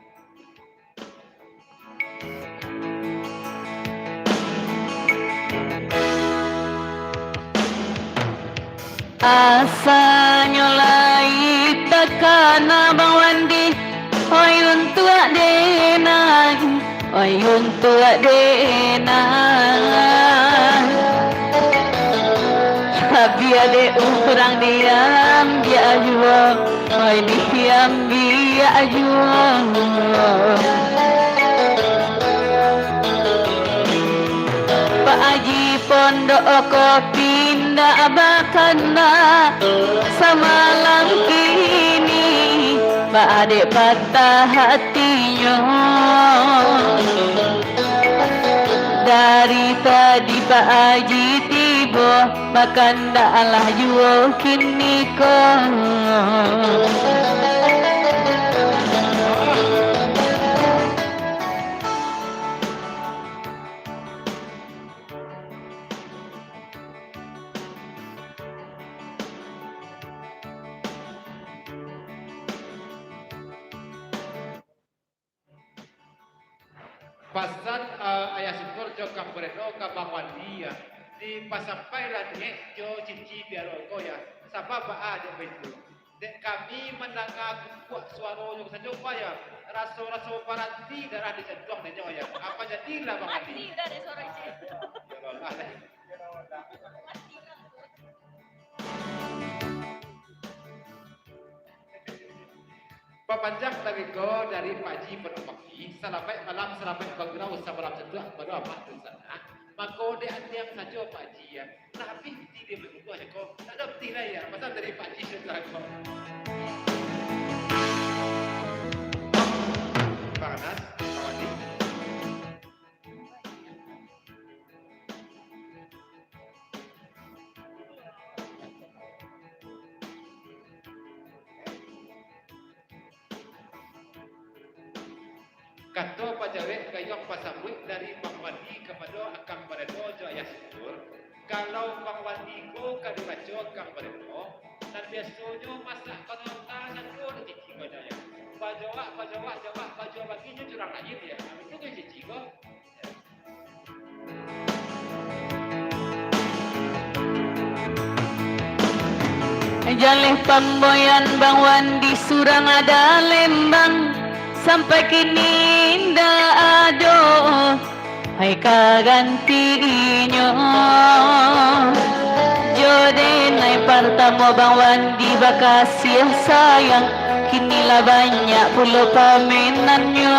Asanyo lai takana Bang Wandi, oi untuak denai, oi untuak denai. Tapi adek urang diambiak juo, oi diambiak juo. Pak Aji Pondok ko pindah bakana, samalam kini baa dek patah hatinyo. Dari tadi Pak Aji tibo, bakandak alah juo kini ko. Pasan, eh, Ayah Syukur jo Kang Breno ka Bang Wandi, ya. Dipasampailah niaik jo cici biaro ko, ya. Sabab baa dek baitu. Dek kami mandanga kukuak suaronyo sajo, Pak, ya. Raso-raso baranti darah di jantuang denyo, ya. Apa jadilah, Bang Wandi? Mati dah dek suaro cici. Ya Allah, lah. Bapanjang tariko dari Pak Ji Penumpaki, salamaik malam, salamaik bagurau, sabalam satuak kapado amak dunsanak. Mako, dek antiang sajo, Pak Ji, ya. Lah abih pitih dek baduo ko, ndak ado pitih lai, ya. Pasan dari Pak Ji sajo ko. Bang Anas, Bang Wandi. Kato pajawek gayuang pasambuik dari Bang Wandi kapado Akang Bareno jo Ayah Syukur, kalau Bang Wandi ko ka dibaco Akang Bareno, nan biasonyo masak ka nonta nan duo dek cici ko nyo, ya. Bajawak, bajawak, jawak, bajawak baginyo curang aia, ya. Itu kan cici ko. Jaleh pamboyan Bang Wandi surang Dalembang, sampai kini indak ado, hai, ka gantinyo. Jo denai partamo Bang Wandi bakasiah sayang, kini lah banyak pulo pamenannyo.